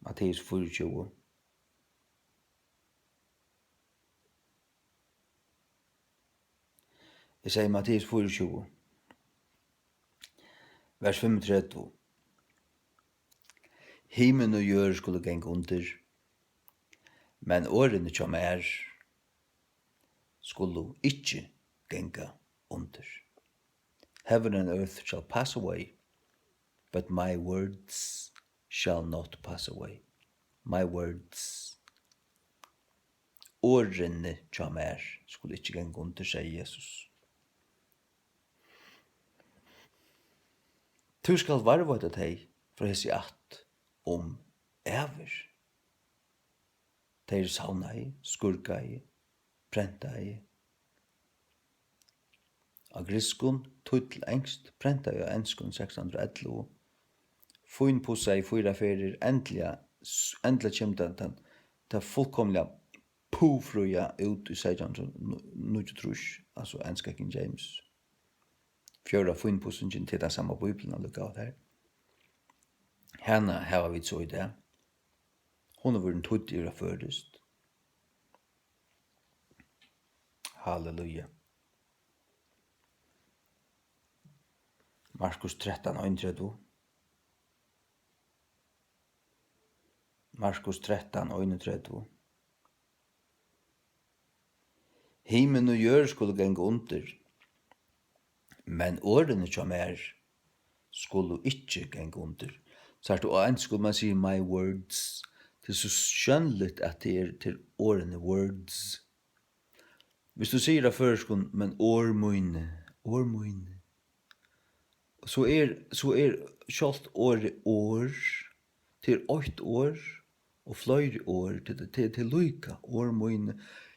Matteus fýraogtjúgu. Eg segði Matteus fýraogtjúgu, vers fimmogtretivu. Himin og jørð skulu ganga undir, men orðini hjá mær skulu ikki ganga undir. Heaven and earth shall pass away, but my words shall not pass away. My words. Orðini hjá mær skulu ikki ganga undir, segði Jesus. Tú skalt varðveita tey frá hesi ætt um ævir. Tey eru savnaði, skírgaði, prentaði á grikskum, týdd til enskt, prentaði á enskum sekstan hundrað og ellivu, fínpussaði fýra ferðir, endiliga, s-, endiliga kemur tað, tað, tað fullkomiliga puffrøða út í seytjan hundrað og níggjuogtrýss, altso enska King James. Fjórða fínpussingin, tað er tann sama Bíblian allíkavæl har. Hana hava vit so í dag. Hon er vorðin týdd yvir á føroyskt. Halleluja. Markus trettan einogtretivu. Markus trettan einogtretivu. Himin og jørð skulu ganga undir, men orðini hjá mær skulu ikki ganga undir. Sært tú, á enskum man sigur my words. Tað er so sjónligt, at tað er til orðini words. Viss tú sigur á føroyskum, men orð míni, orð míni, so er, so er sjálvt orðið orð, tað er eitt orð, og fleiri orð, tað, tað, tað er líka, orð míni.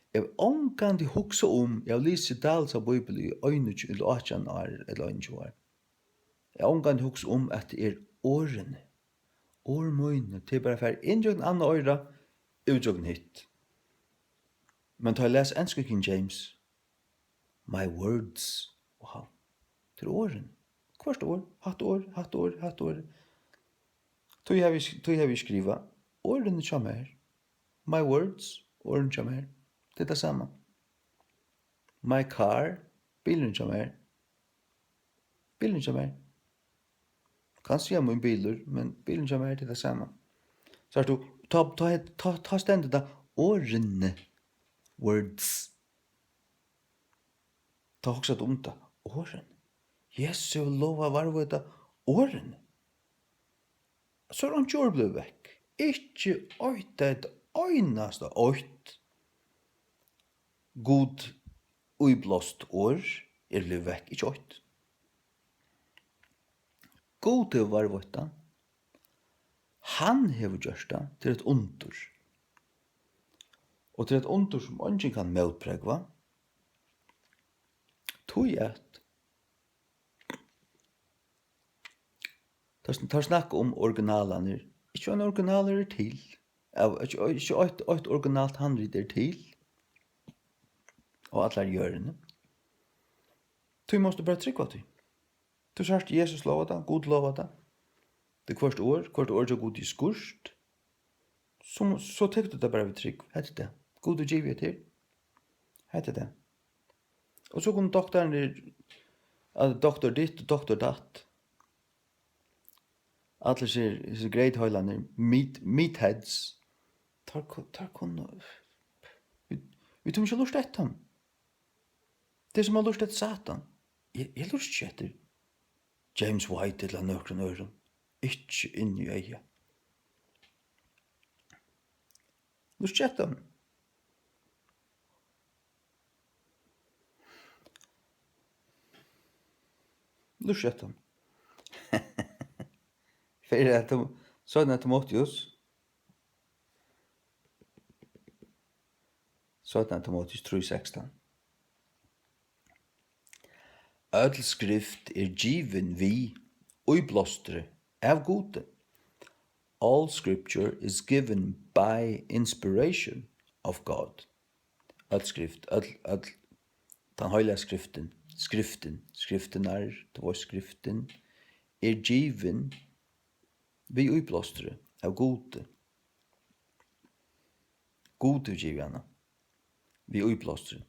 Eg havi ongantíð hugsað um, eg havi lisið Dahls Bíbel í einogtjúgu, ella átjan ár, ella einogtjúgu ár. Eg havi ongantíð hugsað um, at tað er orðini. Orð míni, tað er bara farið inn gjøgnum annað oyra, út gjøgnum hitt. Men tá eg las ensku King James, my words, wow, tað er orðini. Hvørt orð, hatta orð, hatta orð, hatta orð. Tí havi eg sk-, tí havi eg skrivað, orðini hjá mær. My words, orðini hjá mær. Tað er tað sama. My car, bilurin hjá mær. Bilurin hjá mær. Kann siga mín bilur, men bilurin hjá mær, tað er tað sama. Sært tú, tá, tá, tá, tá stendur tað orðini, words. Tá hugsar tú um tað, orðini. Jesus hevur lovað at varðveita orðini. So er einki orð blivið vekk. Ikki eitt, eitt einasta eitt Gud íblást orð er blivið vekk, ikki eitt. Gud hevur varðveitt tað. Hann hevur gjørt tað til eitt undur. Og til eitt undur, sum eingin kann mótprógva. Tí at teir sn-, teir snakka um originalarnir. Ikki ein originalur er til. Av, ikki, ikki eitt, eitt originalt handrit er til á allari jørðini. Tí mást tú bara trúgva tí. Tú sært, Jesus lovar tað, Gud lovar tað. Tað er hvørt orð, hvørt orð hjá Gudi er skýrt. So, so tekur tú tað bara við trúgv. Hetta er tað. Gud hevur givið hetta her. Hetta er tað. Og so kunnu doktararnir, at doktor ditt og doktor datt. Allir hesir, hesir greytheilarnir, meat, meatheads. Teir ku-, teir kunnu, vit, vit tíma ikki at lurta eftir teimum. Tað er sum at lurta eftir Satan. Eg, eg lurti ikki eftir. James White ella nøkrum øðrum. Ikki inn í eygað. Lurta eftir honum. Lurta eftir honum. Fyrra Tim-, Seinna Timoteus. Seinna Timoteus trý sekstan. Øll skrift er givin við íblástri av Gudi. All scripture is given by inspiration of God. Øll skrift, øll, øll, tann heilaga skriftin, skriftin, skriftirnar, tað var skriftin, er givin við íblástri av Gudi. Gud hevur givið hana við íblástri.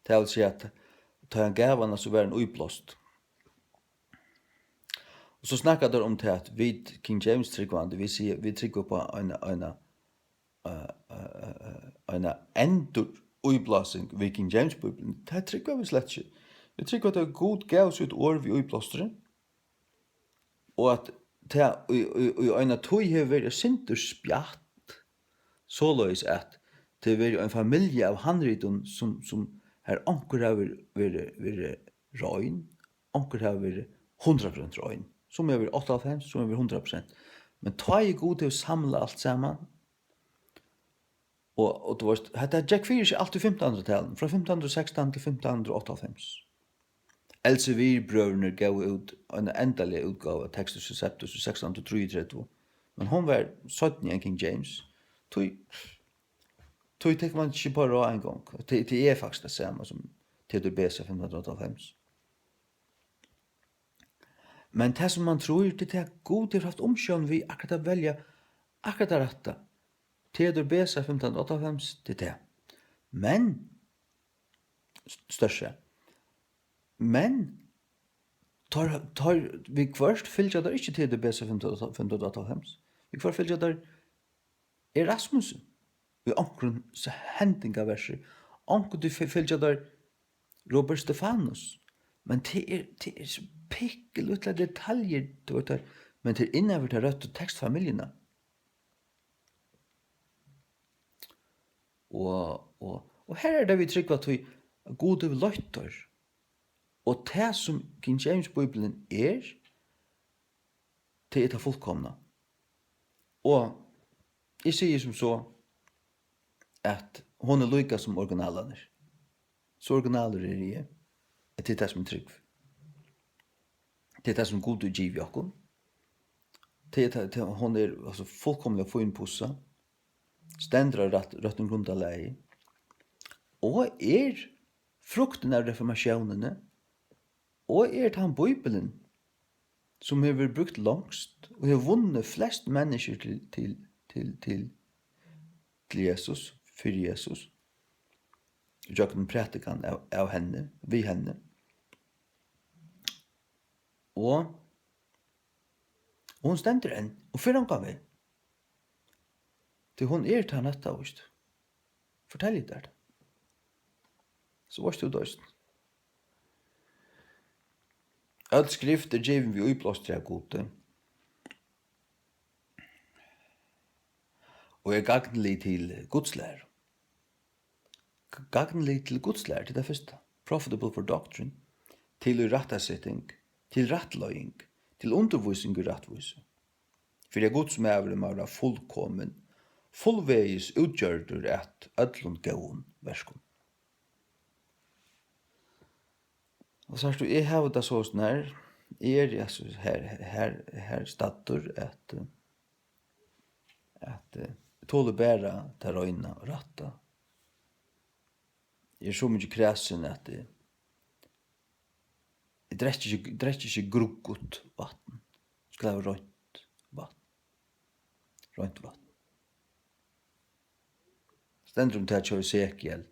Tað vil siga, at tá hann gav hana, so var hon íblást. Og so snakka teir um tað, at vit King James trúgvandi, vit siga, vit trúgva upp á eina, eina, eh, eh, eh, eh, eina enduríblásing við King James Bíbliuni. Tað trúgva vit slett ikki. Vit trúgva, at Gud gav sítt orð við íblástri, og at tað í, í, í eina tíð hevur verið eitt sindur spjatt, soleiðis at tað hevur verið ein familja av handritum, sum, sum har onkur hevur verið, verið, verið rein, onkur hevur verið hundrað prosent rein, sum hevur verið áttaoghálvfems, sum hevur verið hundrað prosent. Men tá ið Gud hevur samlað alt saman, og, og tú veist, hetta gekk fyri seg alt í fimtan hundrað-talinum, frá fimtan hundrað og sekstan til fimtan hundrað og áttaoghálvfems. Elsevier-brøðurnir góvu út eina endaliga útgávu av Textus Receptus í sekstan hundrað og trýogtretivu, men hon var seinni enn King James. Tí, tí tekur mann ikki bara á ein gong. Tað, tað er faktiskt tað sama sum Theodor Beza fimtan hundrað og áttaoghálvfems. Men tað, sum mann trýr, tað er tað, at Gud hevur havt umsjón við akkurát at velja akkurát tað rætta. Theodor Beza fimtan hundrað og áttaoghálvfems, tað er tað. Men, s-, størsta. Men, teir, teir, viðhvørt fylgja teir ikki Theodor Beza fimtan, fimtan hundrað og áttaoghálvfems. Viðhvørt fylgja teir Erasmusi í onkrum s-, hendingaversi. Onkuntíð fy-, fylgja teir Robert Stefanus. Men tað er, tað er so pikkulítlar detaljur, tú veit, teir, men tað er innan fyri ta røttu tekstfamiljuna. Og, og, og her er tað, vit trúgva, tí Gud hevur leitt teir. Og tað, sum King James Bíblian er, tað er tað fullkomna. Og eg sigi sum so, at hon er líka sum originalarnir. So originalur eri eg, at tað er tað, sum er trúgv. Tað er tað, sum Gud hevur givið okkum. Tað er tað, tað, hon er, altso, fullkomiliga fínpussað, stendur á rætt, røttum grundarlagi, og er fruktin av reformatiónini, og er tann Bíblian, sum hevur verið brúkt longst og hevur vunnið flest menniskjur til, til, til, til, til Jesus, fyri Jesus, gjøgnum prædikan av, av henni, við henni. Og, og hon stendur enn, og fer ongan veg. Tí hon er tann rætta, víst. Fortelji tær tað. So veitst tú tað eisini. Øll skrift er givin við íblástri av Gudi og er gagnlig til Guds læru. G-, gagnlig til Guds læru, til tað fyrsta. Profitable for doctrine, til írættarseting, til rættleiðing, til undirvísing í rættvísi. Fyri at Guds maður má vera fullkomin, fullvegis útgjørdur at øllum góðum verkum. Og sært tú, eg havi tað soleiðis nær, eg eri, altso, her, her, her staddur, at, at, eh, eg toli bara tað reina og rætta. Eg eri so mikið kræsin, at eg, eg drekki ikki, drekki ikki gruggut vatn. Skal hava reint vatn. Reint vatn. Stendur um tað hjá Esekiel.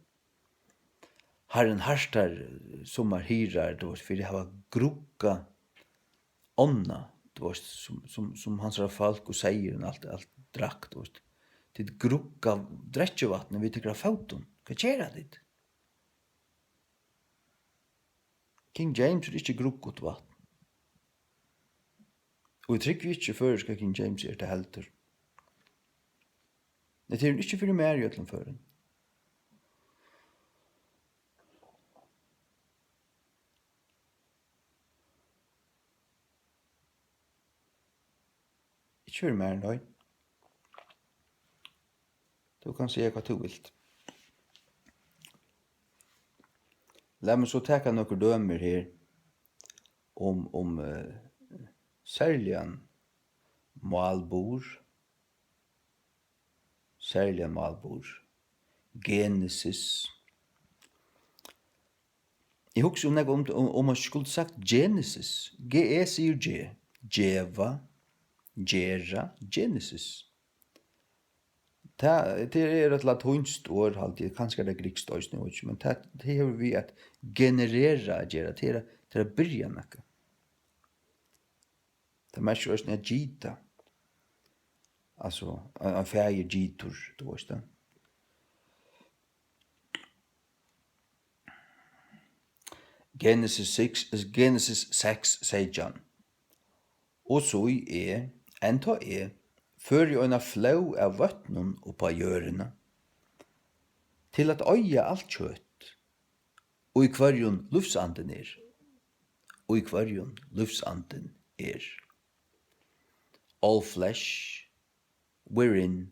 Harrin hartar, eh, summar hirðar, tú veist, fyri at hava grugga ánna, tú veist, sum, sum, sum hansara fólk og seyðurin alt, alt drakk, tú veist. Tit grugga drekkivatnið við tykkara fótum. Hvat gera tit? King James er ikki gruggut vatn. Og eg trúgvi ikki, føroyska King James er tað heldur. Nei, tað er hon ikki fyri mær í øllum førum. Ikki fyri mær, nei. Tú kanst siga, hvat tú vilt. Lat meg so taka nøkur dømir her um, um, eh, serligan málburð. Serligan málburð. Genesis. Eg hugsi um nakað um, um, um man skuldi sagt Genesis. G E sigur G. Geva, gera, Genesis. Tað, tað er eitt latínskt orð, haldi eg, kanska er tað grikskt eisini, eg veit ikki, men tað, tað hevur við at generera at gera, tað er, tað er at byrja nakað. Tað merkir eisini at gita. Altso, ein, ein faðir gitur, tú veist tað. Genesis seks, Genesis seks seytjan. Og so eg, enntá eg, føri eina flóð av vøtnum upp á jørðina, til at oyða alt kjøt, í hvørjum lívsandin er, í hvørjum lívsandin er. All flesh, wherein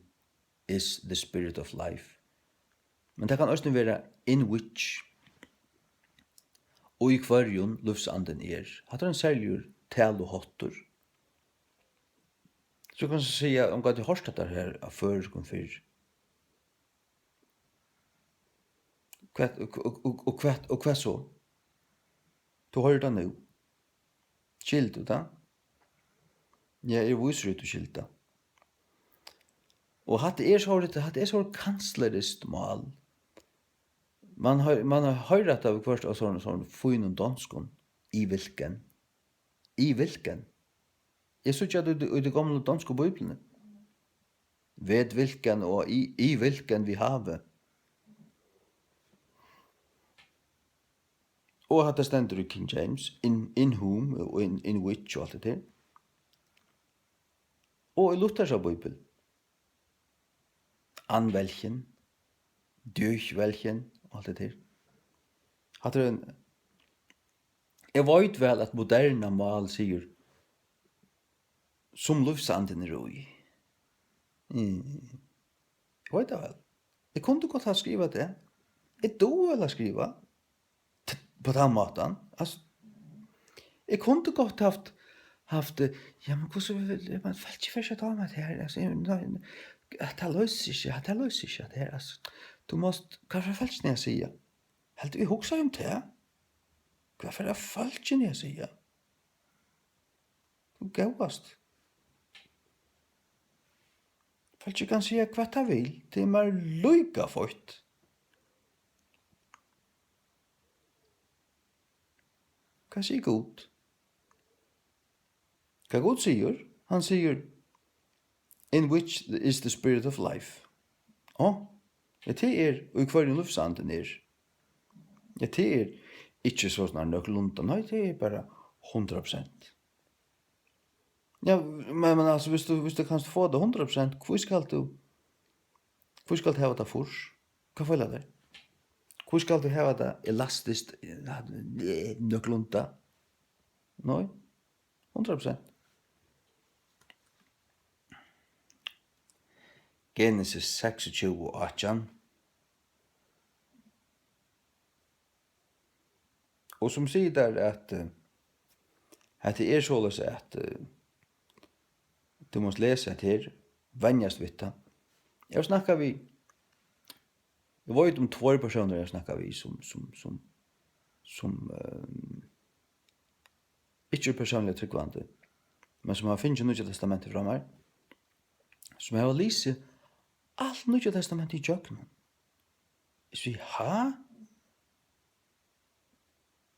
is the spirit of life. Men tað kann eisini vera in which, og í hvørjum lívsandin er. Hatta er ein serligur taluháttur. So kanst tú siga, um hvat tú hoyrt hetta her á føroyskum fyrr. Hvat, og, og, og, og hvat, og hvat so? Tú hoyrir tað nú. Skilur tú tað? Ja, eg vísi, at tú skilur tað. Og hatta er so, hatta er so kansleriskt mál. Man hoy-, man hoyrir hatta viðhvørt á sovorðnum, sovorðnum fínum donskum. I hvilken. I hvilken. Eg síggi tað í, í tí gomlu donsku bíbliuni. Ved hvilken og i, i hvilken vi have. Og hatta stendur í King James, in, in whom og in, in which og alt det der. Og í Luthers bíbel. An welchen, durch welchen og alt det der. Hatta er ein, eg veit væl, at moderna mál sigur, sum lívsandin er í. Mm. Eg veit tað væl. Eg kundi gott havt skrivað tað. Eg dugi væl at skriva. T-, på tann mátan. Altso, eg kundi gott havt, havt, eh, ja, men hvussu vil, ja, men fólk fer ikki at dáma tað her. Altso, eg, nei, nei, at tað loysir seg, at tað loysir seg, at tað her, altso, tú mást, hvat fara fólkini at siga? Heldur, eg hugsaði um tað. Hvat fara fólkini at siga? Tú góðast. Fólkið kann siga, hvat tað vil, tað er mær líka feitt. Hvat sigur Gud? Hvat Gud sigur? Hann sigur, "In which is the spirit of life." Á, ja, tað er, í hvørjum lívsandin er. Ja, tað er ikki so snar nøkulunda, nei, tað er bara hundrað prosent. Ja, men, men altso, viss tú, viss tú kanst fáa tað hundrað prosent, hví skalt tú, hví skalt tú hava tað fýrs? Hvat feilar tær? Hví skalt tú hava tað elastiskt, eh, nøkulunda? Nei, hundrað prosent. Genesis seksogtjúgu átjan. Og sum sigur tær at, eh, hetta er soleiðis at, eh, tú mást lesa hetta her, venjast við tað. Eg havi snakkað við, eg veit um tveir persónar eg havi snakkað við sum, sum, sum, sum, eh, ikki eru persónliga trúgvandi, men sum hava fingið Nýggja Testamentið frá mær, sum hava lisið alt Nýggja Testamentið ígjøgnum. Eg sigi, ha?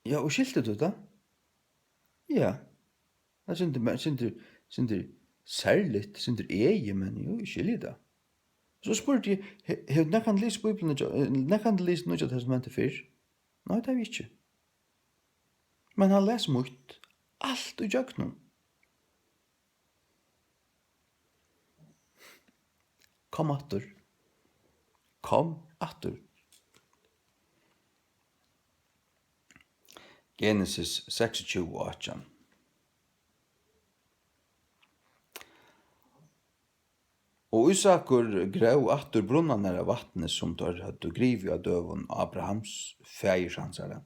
Ja, og skilti tú tað? Ja. Tað er sindur, men sindur, sindur serligt, sindur egið, men jú, eg skilji tað. So spurdi eg, he-, hevur nakar lisið Bíbliuna, eh, nakar lisið Nýggja Testamentið fyrr? Nei, tað havi eg ikki. Men hann las mítt, alt ígjøgnum. Kom aftur. Kom aftur. Genesis seksogtjúgu átjan. Og Ísakur gróv aftur brunnarnar av vatni, sum teir høvdu grivið á døgum Abrahams, faðirs hansara,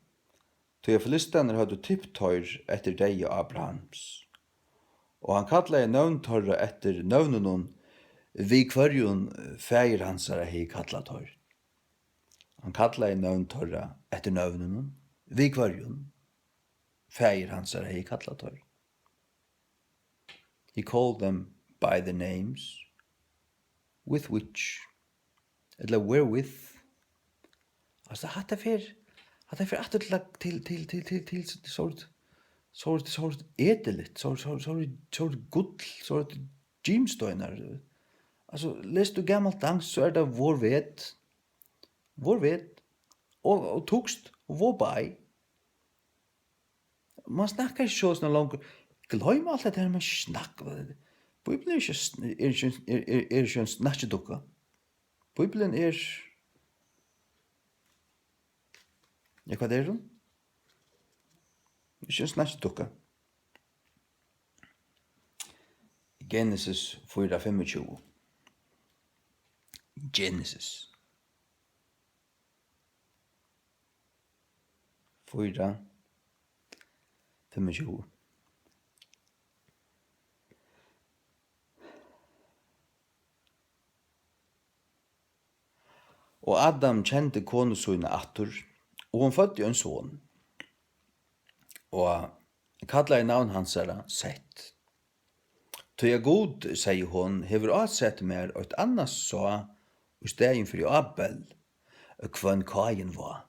tí at filistanar høvdu tipt teir eftir deyða Abrahams. Og hann kallaði nøvn teirra eftir nøvnunum, við hvørjum faðir hansara hevði kallað teir. Hann kallaði nøvn teirra eftir nøvnunum, við hvørjum faðir hansara hevði kallað teir. He called them by the names with which, ella wherewith. Altso, hatta fer, hatta fer aftur til, til, til, til, til, til sort, sort, sort edeligt, sort, sort, sort, sort gull, sort gimsteinar. Altso, lesur tú gamalt danskt, so er tað hvorved, hvorved, og, og týskt, wobei. Man snakkar ikki soleiðis longur. Gloym alt hetta her, man snakkar. Bíblian er ikki, er ikki, er, er, er ikki ein snakkedukka. Bíblian er, ja, hvat er hon? Ikki ein snakkedukka. Genesis fýra fimmogtjúgu. Genesis. Fýra, fimmogtjúgu. Og Adam kendi konu sína aftur, og hon føddi ein son, og kallaði navn hansara Set. Tí at Gud, segði hon, hevur ásett mær eitt annað Sá í staðin fyri Abel, hvønn Káin vá.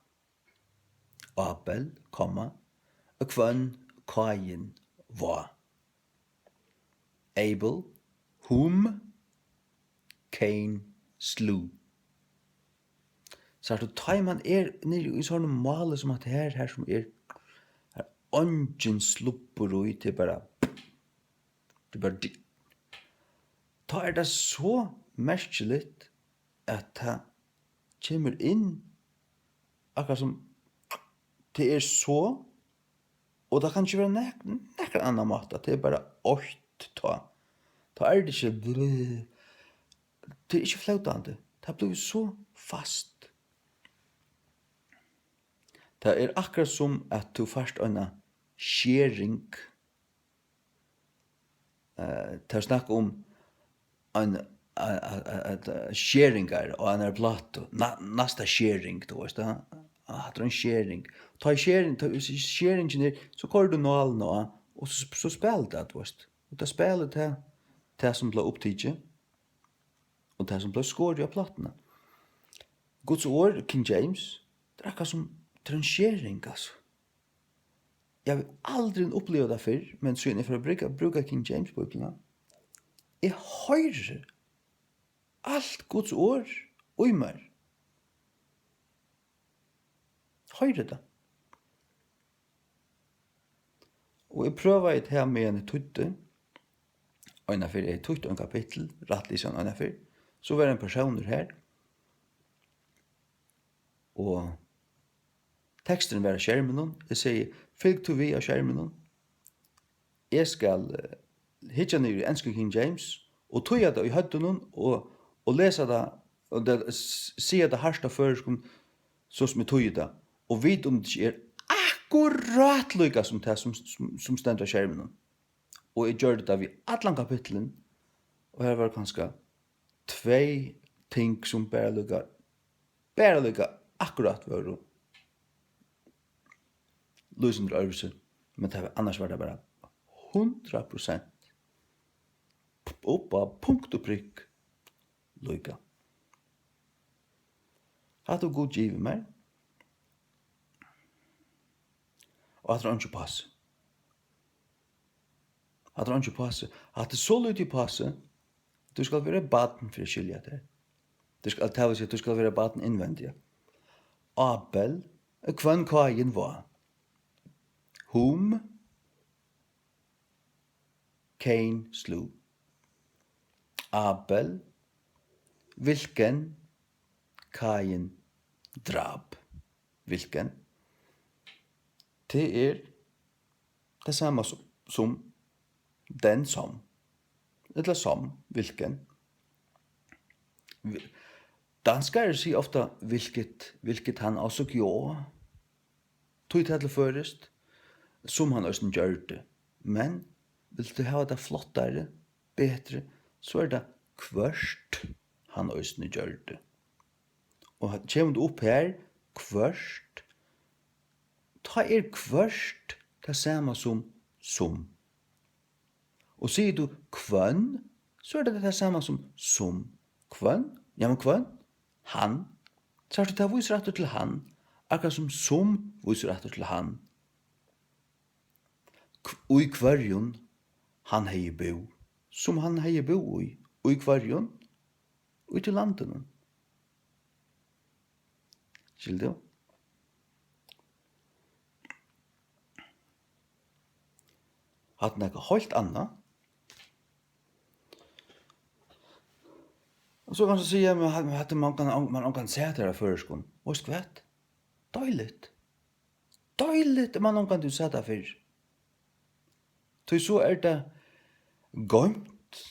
Abel, komma, hvønn Káin vá. Abel, whom Cain slew. Sært tú, tá ið mann er niðri í sovorðnum máli sum hatta her, har sum er, har eingin slubbur í, tað er bara, tað er bara di-, tá er tað so merkiligt, at tað kemur inn, akkurát sum tað er so, og tað kann ikki vera nak-, nakran annan máta, tað er bara eitt tá. Tá er tað ikki bl-, tað er ikki flótandi, tað blívur so fast. Tað er akkurát sum at tú fært eina skering. Eh, tað er snakk um ein, ein, ein, ein, ein skeringar á einari plátu. Næ-, næsta skering, tú veist, ja. Ah, hatta er ein skering. Tá er skering, tá er skeringin er, so koyrir tú nálina á, og so, so spælir tað, tú veist. Og tað spælir tað, tað sum bleiv upptikið, og tað sum bleiv skorið á plátuna. Guds orð, King James, tað er akkurát sum, tað er ein skering, altso. Eg havi aldrin upplivað tað fyrr, men síðan eg fór at brúka, brúka King James Bíbliuna, eg hoyri alt Guds orð í mær. Hoyri tað. Og eg prøvaði tað, meðan eg týddi. Einaferð eg hevði týtt ein kapittul, rættlisan einaferð, so var ein persónur har, og teksturin var á skerminum. Eg segði: "Fylg tú við á skerminum. Eg skal, eh, hyggja niður í ensku King James og týða tað í høvdinum og, og lesa tað, og tað, s-, siga tað hart á føroyskum, so sum eg týði tað. Og vita um tað ikki er akkurát líka sum tað, sum, sum, sum stendur á skerminum." Og eg gjørdi tað við allan kapittulin, og har var kanska tvey ting sum bara líka, bara líka akkurát vóru lýsandi øðrvísi, men tað var, annars var tað bara hundrað prosent upp á punkt og prikk líka. Hatta hevur Gud givið mær. Og hatta er einki pási. Hatta er einki pási. Hatta er so lítið pási. Tú skalt vera barn fyri at skilja tað. Tú skal, tað vil siga, tú skalt vera barn innvendiga. Abel, hvønn Káin vá. Whom Cain slew. Abel Hvilken? Kain drap. Hvilken? Tað er tað sama sum, sum den som. Ella som, hvilken. Danskarar siga ofta, hvilket, hvilket han også gjorde. Tí tað til føroyskt, sum hann eisini gjørdi. Men vilt tú hava tað flottari, betri, so er tað hvørt hann eisini gjørdi. Og kemur tú upp her, hvørt, tá er hvørt tað sama sum sum. Og sigur tú hvønn, so er tað tað sama sum sum. Hvønn? Ja, men hvønn? Hann. Sært tú, tað vísir aftur til hann, akkurát sum sum vísir aftur til hann. Hv-, í hvørjum hann hevði búð, sum hann hevði búð í, í hvørjum, í tí landinum. Skilur tú? Hatta er nakað heilt annað. Og so kanst tú siga, men hatta, hatta man kann, man kann siga tað á føroyskum. Veitst hvat? Deiligt. Deiligt, man ongantíð sæð tað fyrr. Tí so er tað goymt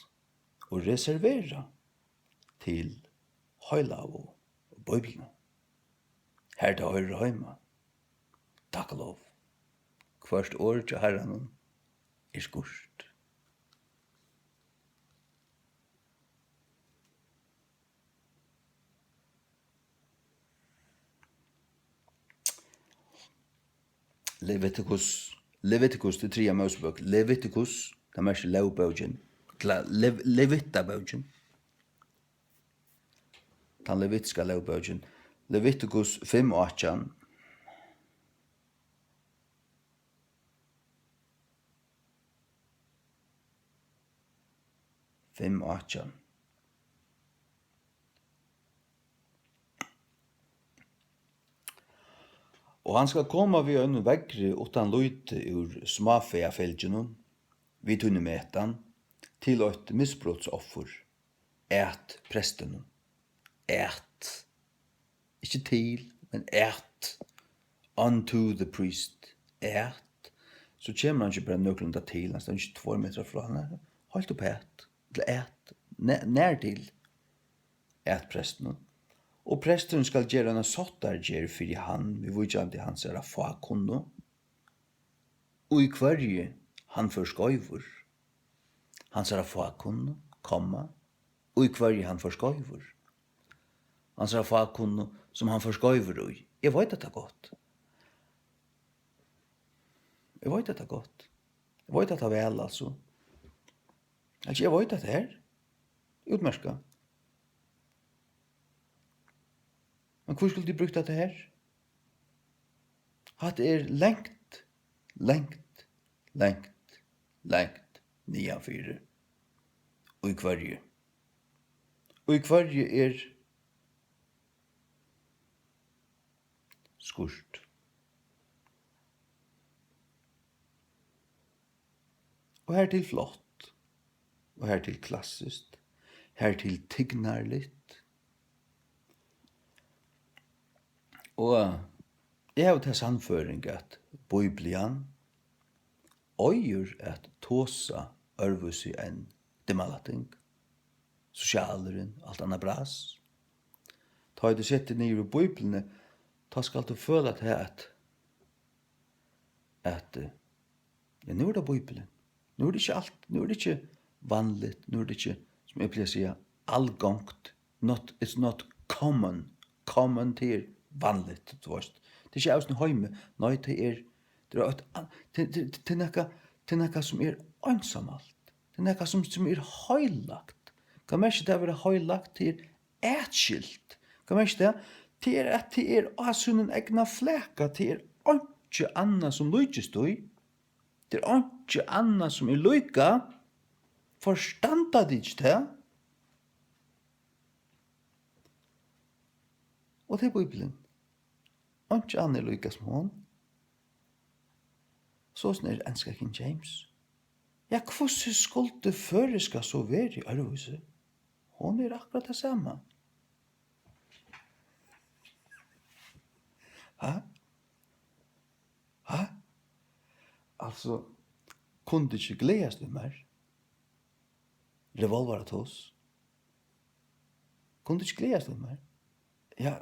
og reserverað til heilagu Bíbliuna. Har tað hoyrir heima. Takk og lov. Hvørt orð hjá Harranum er skírt. Levitikus, Levitikus, tað er triðja Mósebók. Levitikus, tað merkir lógbókin, ella Lev-, Levitabókin. Tann levitiska lógbókin. Levitikus fimm átjan. Fimm átjan. Og hann skal koma við einum veðri uttan líti úr smáfæafylgjunum, við tínum metan, til eitt misbrotsoffur, at prestinum, at, ikki til, men at, unto the priest, at, so kemur hann ikki bara nøkulunda til, hann stendur ikki tveir metrar frá, hann er heilt uppat, til at, nær, nær til, at prestinum. Og presturin skal gera eina sáttargerð fyri hann, viðvíkjandi hansara fákunnu, í hvørji hann fór skeivur, hansara fákunnu, komma, í hvørji hann fór skeivur, hansara fákunnu, sum hann fór skeivur í. Eg veit hetta gott. Eg veit hetta gott. Eg veit hetta væl, altso. Altso, eg veit hetta her. Útmerkað. Men hví skuldi eg brúkt hetta her? Hatta er langt, langt, langt, langt niðanfyri. Í hvørji? Í hvørji er skírt? Og hartil flott, og hartil klassiskt, hartil tignarligt. Og eg havi ta sannføring, at Biblian eigur at tosa øðrvísi enn dimmalætting, sosialurin, alt annað bras. Tá ið tú setur niður í Bíbliuni, tá skalt tú føla tað, at, at, eh, ja, nú er tað Bíblian. Nú er tað ikki alt, nú er tað ikki vanligt, nú er tað ikki, sum eg plagi at siga, algongt. Not, it's not common. Common, tað er vanligt, tú veist. Tað er ikki av sínum heimi. Nei, tað er, tað er eitt an-, tað, tað, tað er nakað, tað er nakað, sum er einsamalt. Tað er nakað, sum, sum er heilagt. Hvat merkir tað at vera heilagt? Tað er atskilt. Hvat merkir tað? Tað er, at tað er á sínum egna flaka. Tað er einki annað, sum líkist tí. Tað er einki annað, sum er líka. Forstanda tit ikki tað? Og tað er Bíblian. Einki annað er líka sum hon. Soleiðis er enska King James. Ja, hvussu skuldi føroyska so verið øðrvísi? Hon er akkurát tað sama. Ha? Ha? Altso, kunnu tit ikki gleðast við mær? Revolvaratós. Kunnu tit ikki gleðast við mær? Ja,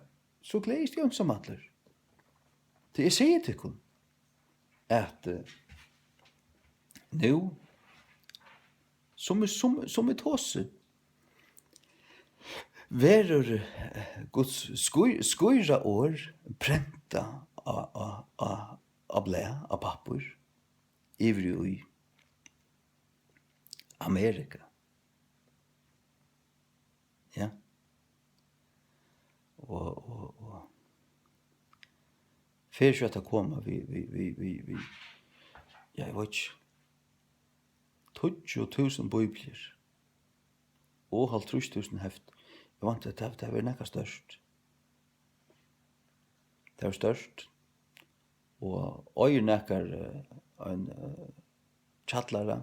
so gleðist eg einsamallur. Tí eg sigi tykkum, at, eh, nú, sum eg, sum, sum eg tosi, verður, eh, Guds ský-, skýra orð prentað á, á, á, á blað, á pappír, yvir í Amerika. Ja. Og, og, og fer skjótt at koma við, við, við, við, við, ja, eg veit ikki, tíggju túsund bíbliur og hálvtrýss túsund heft. Eg vænti, at tað, tað verður nakað stórt. Tað er stórt og eigur nakar, eh, ein, eh, kjallara,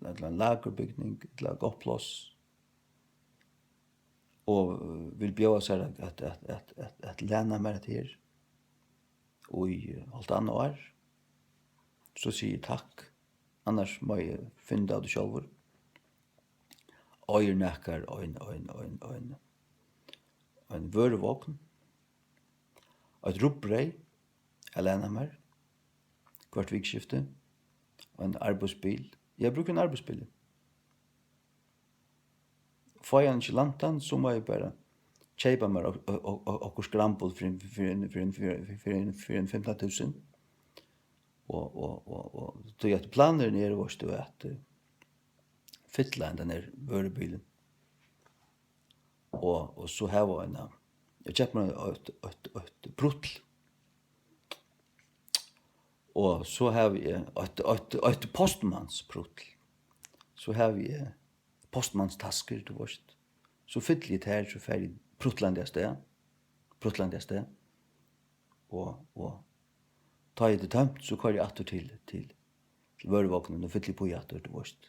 ella ein lagurbygning, ella gott pláss, og, eh, vil bjóða sær at, at, at, at, at, at læna mær hetta her í, eh, hálvt annað ár, so sigi eg takk. Annars má eg finna út av tí sjálvur. Eigur nakar ein, ein, ein, ein, ein vøruvogn, eitt rugbreyð at læna mær hvørt vikuskifti, ein arbeiðsbil. Eg havi brúk fyri ein arbeiðsbil. Fái eg hann ikki læntan, so má eg bara keypa mær ok-, ok-, ok-, okkurt skrambul fyri, fyri, fyri, fyri, fyri, fyri, fyri fimtan túsund. Og, og, og, og tí at planurin er, veitst tú, at, eh, fylla hendan her vørubilin. Og, og so hava eina, eg keypti mær eitt, eitt, eitt prutl. Og so havi eg eitt, eitt, eitt postmansprutl. So havi eg postmanstaskur, tú veitst. So fylli eg tær, so fari eg prutlandi avstað, prutlandi avstað. Og, og tá ið tað er tømt, so koyri eg aftur til, til, til vøruvognin og fylli upp í aftur, tú veitst.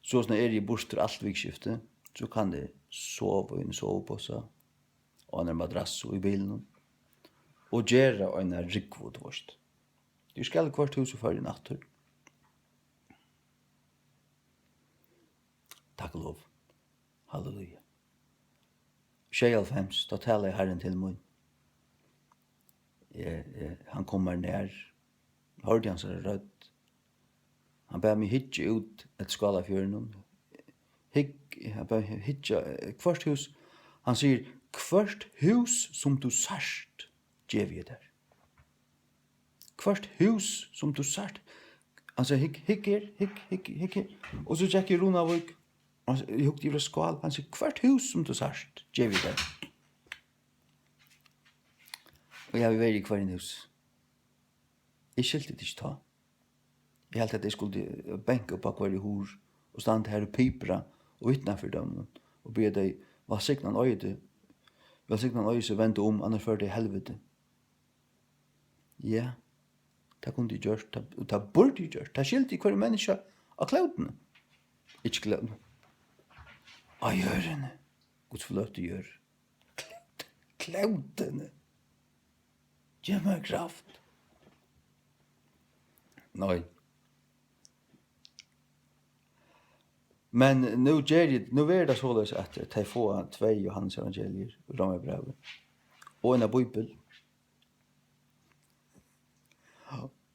So sum eri eg burtur alt vikuskiftið, so kann eg sova í ein soviposa á einari madrassu í bilinum og gera eina rúgvu, tú veitst. Eg skal í hvørt hús í Føroyum aftur. Takk og lov. Halleluja. Sjeyoghálvfems, tá talaði Harrin til mín. Eg, eg, hann kom mær nær. Hoyrdi hansara rødd. Hann bað meg hyggja út eftir Skálafjørðinum. Hygg, hann bað meg hyggja, eh, hvørt hús. Hann sigur, "Hvørt hús sum tú sært, gevi eg tær." Hvørt hús sum tú sært. Hann sigur, "Hygg, hygg her, hygg, hygg, hygg her." Og so gekk eg í Runavík. Og hann, eg hugdi yvir á Skál. Hann sigur, "Hvørt hús sum tú sært, gevi eg tær." Og eg havi verið í hvørjum hús. Eg skilti tað ikki tá. Eg helt, at eg skuldi banka upp á hvørja hurð og standa har og pipra og vitna fyri teimum og biðja tey, "Vælsignan eigur teg, vælsignan eigur seg, vend um, annars fara tey í helviti." Ja, tað kundi eg gjørt, tað, og tað burdi eg gjørt. Tað skilti hvørjum menniskja á klótuni. Ikki klótuni. Á jørðini. Guds forløtu jørð. Klót-, klótuni. Gev mær kraft. Nei. Men nú geri eg, nú verður tað soleiðis, at tey fáa tvey Jóhannes evangeliir, Rómarbrævið, og eina bíbel,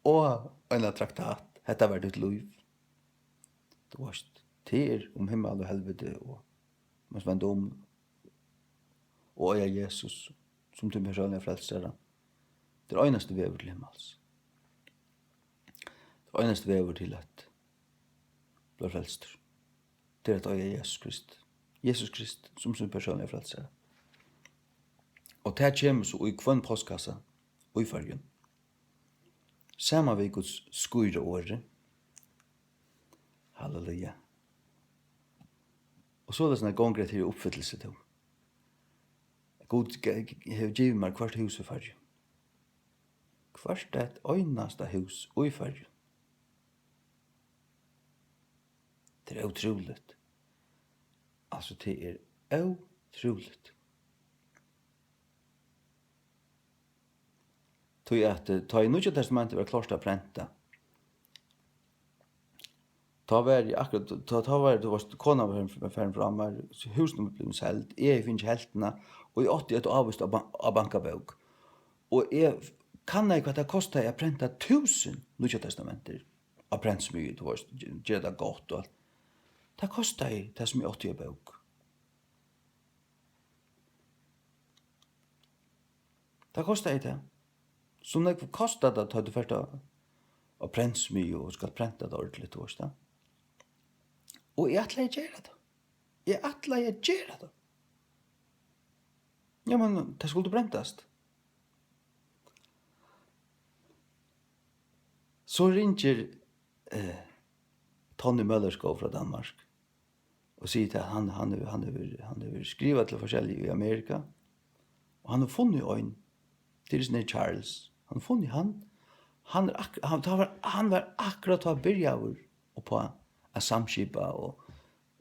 og eina traktat. Hetta var títt lív. Tú veitst, tað er um himmal og helviti, og mann venda um, og eiga Jesus sum tín persónliga frelsara. Tað er einasti vegur til himmals. Tað er einasti vegur til at blíva frelstur. Tað er at eiga Jesus Krist. Jesus Krist sum sín persónliga frelsara. Og tað kemur so í hvønn postkassa í Føroyum. Saman við Guds skíra orði. Halleluja. Og soleiðis gongur hetta her í uppfyllingu, tú. Gud ge-, ge-, hevur givið mær hvørt hús í Føroyum. Hvørt eitt einasta hús í Føroyum. Tað er ótrúligt. Altso, tað er ótrúligt. Tí at, eh, tá ið Nýggja Testamentið var klárt at prenta, tá var eg akkurát, tá, tá var, tú veitst, konan var farin, farin frá mær, húsini vóru blivin seld, eg hevði fingið helvtina, og eg átti eitt ávíst á ban-, á bankabók. Og eg kannaði, hvat tað kostaði at prenta túsund Nýggja Testamentir á prentsmiðju, tú veitst, gera tað gott og alt. Tað kostaði tað, sum eg átti á bók. Tað kostaði tað. So nógv kostar tað, tá tú fert á, á prentsmiðju og skalt prenta tað ordiligt, tú veitst tað. Og eg ætlaði at gera tað. Eg ætlaði at gera tað. Ja, men tað skuldi prentast. So ringir, eh, Tonny Møllerskov frá Danmark og sigur, at hann, hann hevur, hann hevur, hann hevur skrivað til forskellig í Amerika, og hann hevur funnið ein, tað er sum er Charles, hann hevur funnið hann, hann er ak-, hann, tá var, hann var akkurát tá byrjaður uppá at samskipa og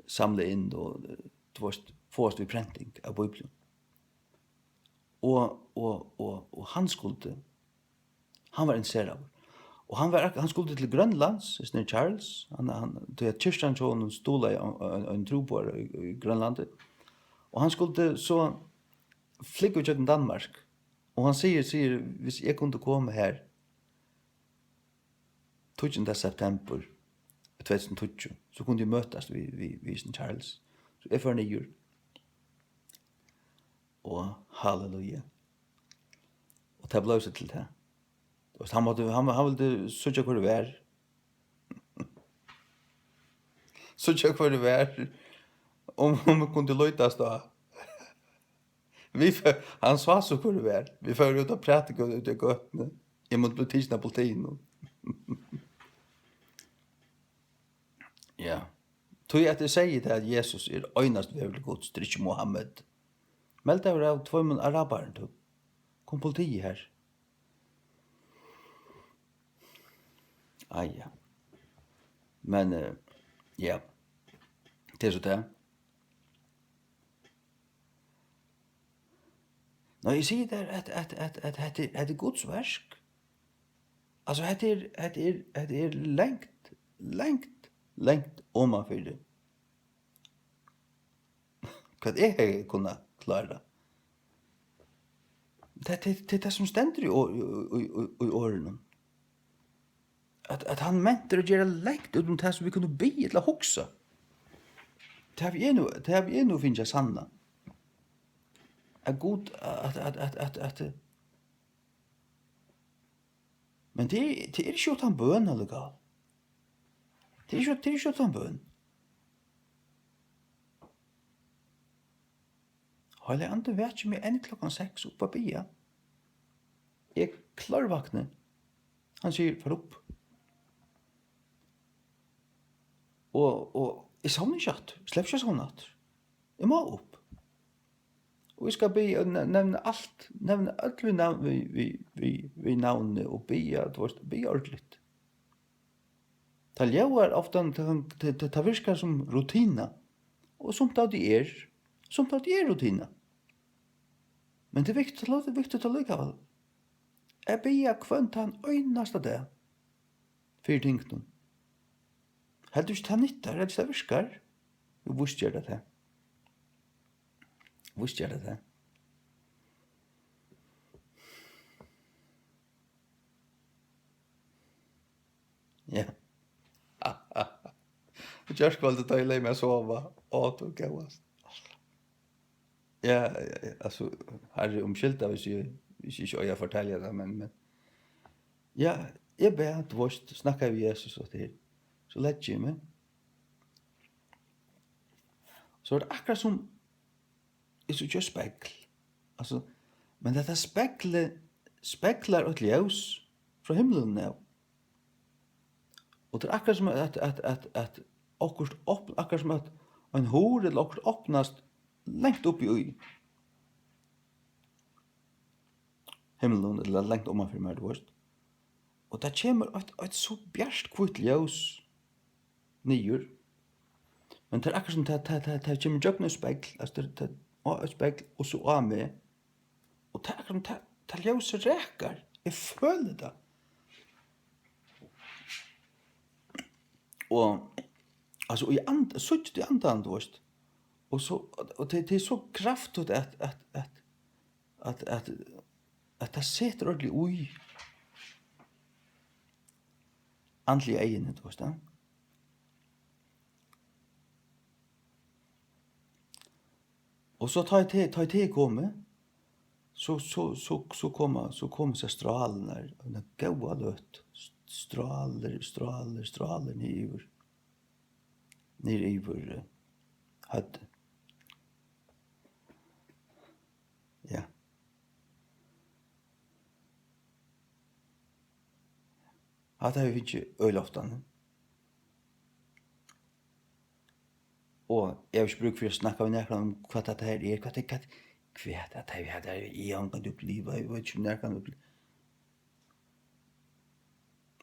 samla inn og, eh, tú veitst, fáast við prenting av Bíblium. Og, og, og, og hann skuldi, hann var interesseraður. Og hann var, hann skuldi til Grønlands, hesin her Charles, hann, hann, tí at kirkjan hjá honum stuðlaði ein, ein, ein trúboðara í, í Grønlandi. Og hann skuldi so flúgva ígjøgnum Danmark. Og hann sigur, sigur, hvis eg kundi koma her tíggjunda september tvey túsund og tíggju, so kundi eg møtast við, við, við hesin Charles. So eg fór niður. Og halleluja. Og tað bleiv so til tað. Tú veitst, hann mátti, hann, hann vildi síggja, hvør eg var. Síggja, hvør eg var. Um, um eg kundi lítast á. Vit fór, hann sá so, hvør eg var. Vit fóru út at prædika úti á gøtuni. Eg mátti blíva tikin av politinum. Ja. Tí at eg segði tað, at Jesus er einasti vegur til Guds, tað er ikki Muhammed. Meldaður av tveimum arabarum, tú. Kom politiið her. Ai, ja. Men, eh, ja. Tað er so tað. Nei, eg sigi tær, at, at, at, at hetta er, hetta er Guds verk. Altso, hetta er, hetta er, hetta er langt, langt, langt omanfyri, hvat eg hevði kunnað klára. Tað, tað, tað er tað, sum stendur í or-, í, í, í, í orðunum. At, at hann mentir at gera langt út um tað, sum vit kunnu biðja ella hugsa. Tað havi eg nú, tað havi eg nú fingið at sanna. At Gud, at, at, at, at, at, men tað er, tað er ikki uttan bøn allíkavæl. Tað er ikki, tað er ikki uttan bøn. Heilagi Andin vakir meg enn klokkan seks upp at biðja. Eg klárvakni. Hann sigur: "Far upp." Og, og eg sovni ikki aftur. Sleppi ikki at sovna aftur. Eg má upp. Og eg skal biðja, ne-, nevna alt, nevna øll við navn, við, við, við, við navni og biðja, tú veitst, biðja ordiligt. Tað ljóðar ofta, tað, tað, tað, tað virkar sum rutina. Og sumt av tí er, sumt av tí er rutina. Men tað er viktigt, tað er viktigt allíkavæl. Eg biðja hvønn tann einasta dag fyri tingunum. Heldur ikki, tað nyttar, heldur ikki, tað virkar? Jú, víst ger tað tað. Víst ger tað tað. Ja. Í gjárkvøldið, tá eg legði meg at sova, á, tú góðast. Ja, ja, ja, altso, Harri, umskylda, hvis eg, hvis eg ikki eigi at fortelja tað, men, men, ja, eg bað, tú veitst, snakkaði við Jesus og tað her. So leggi eg meg. So er tað akkurát sum eg síggi eitt spegl. Altso, men hetta speglið speglar eitt ljós frá himlinum av. Og tað er akkurát sum at, at, at, at okkurt op-, akkurát sum at ein hurð ella okkurt opnast langt uppi í himlinum, ella langt oman fyri mær, tú veitst. Og tað kemur eitt, eitt so bjart, hvítt ljós niður. Men tað er akkurát sum tað, tað, tað, tað kemur gjøgnum eitt spegl, altso, tað, tað, á eitt spegl og so á meg. Og tað er akkurát sum tað, tað ljósið rakar Eg føli tað. Og, altso, í and-, síggi tað í andanum, tú veist. Og so, og tað, tað er so kraftigt at, at, at, at, at, at tað setur ordiliga í andligu eyguni, tú veist, ja. Og so tá ið tað, tá ið tað er komið, so, so, so, so koma, so koma hesar strálurnar, eina góða løtu, strálir, strálir, strálir niður yvir, niður yvir, eh, høvdið. Ja. Hatta havi eg fingið øgiliga ofta nú. Og eg havi ikki brúk fyri at snakka við nakran um, hvat hatta her er, hvat er, hvat, hvat hatta her, hatta her, eg havi ongantíð upplivað, eg veit ikki um nakran uppliv-,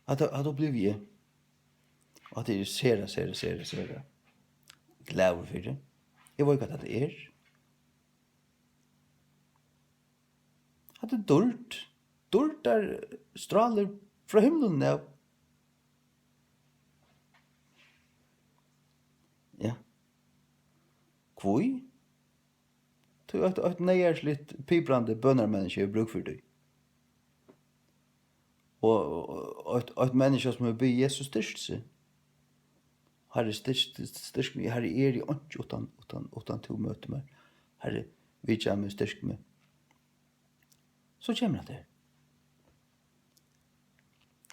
hatta, hatta upplivi eg. Og hatta eri eg sera, sera, sera, sera glaður fyri. Eg veit, hvat hatta er. Hatta er dýrd. Dýrdar strálir frá himlinum av. Ja. Hví? Tí eitt, eitt neyðarsligt, piprandi bønarmenniskja hevur brúk fyri tí. Og, og eitt, eitt menniskja, sum hevur biðið Jesus styrkja seg. Harri, styrk, styrk meg, Harri, eg eri einki uttan, uttan, uttan tú møtir mær. Harri, vitja meg, styrk meg. So kemur hatta her.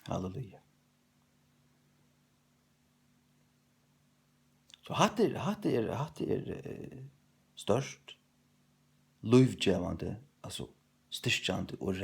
Halleluja. So hatta er, hatta er, hatta er, eh, stórt, lívgevandi, altso styrkjandi og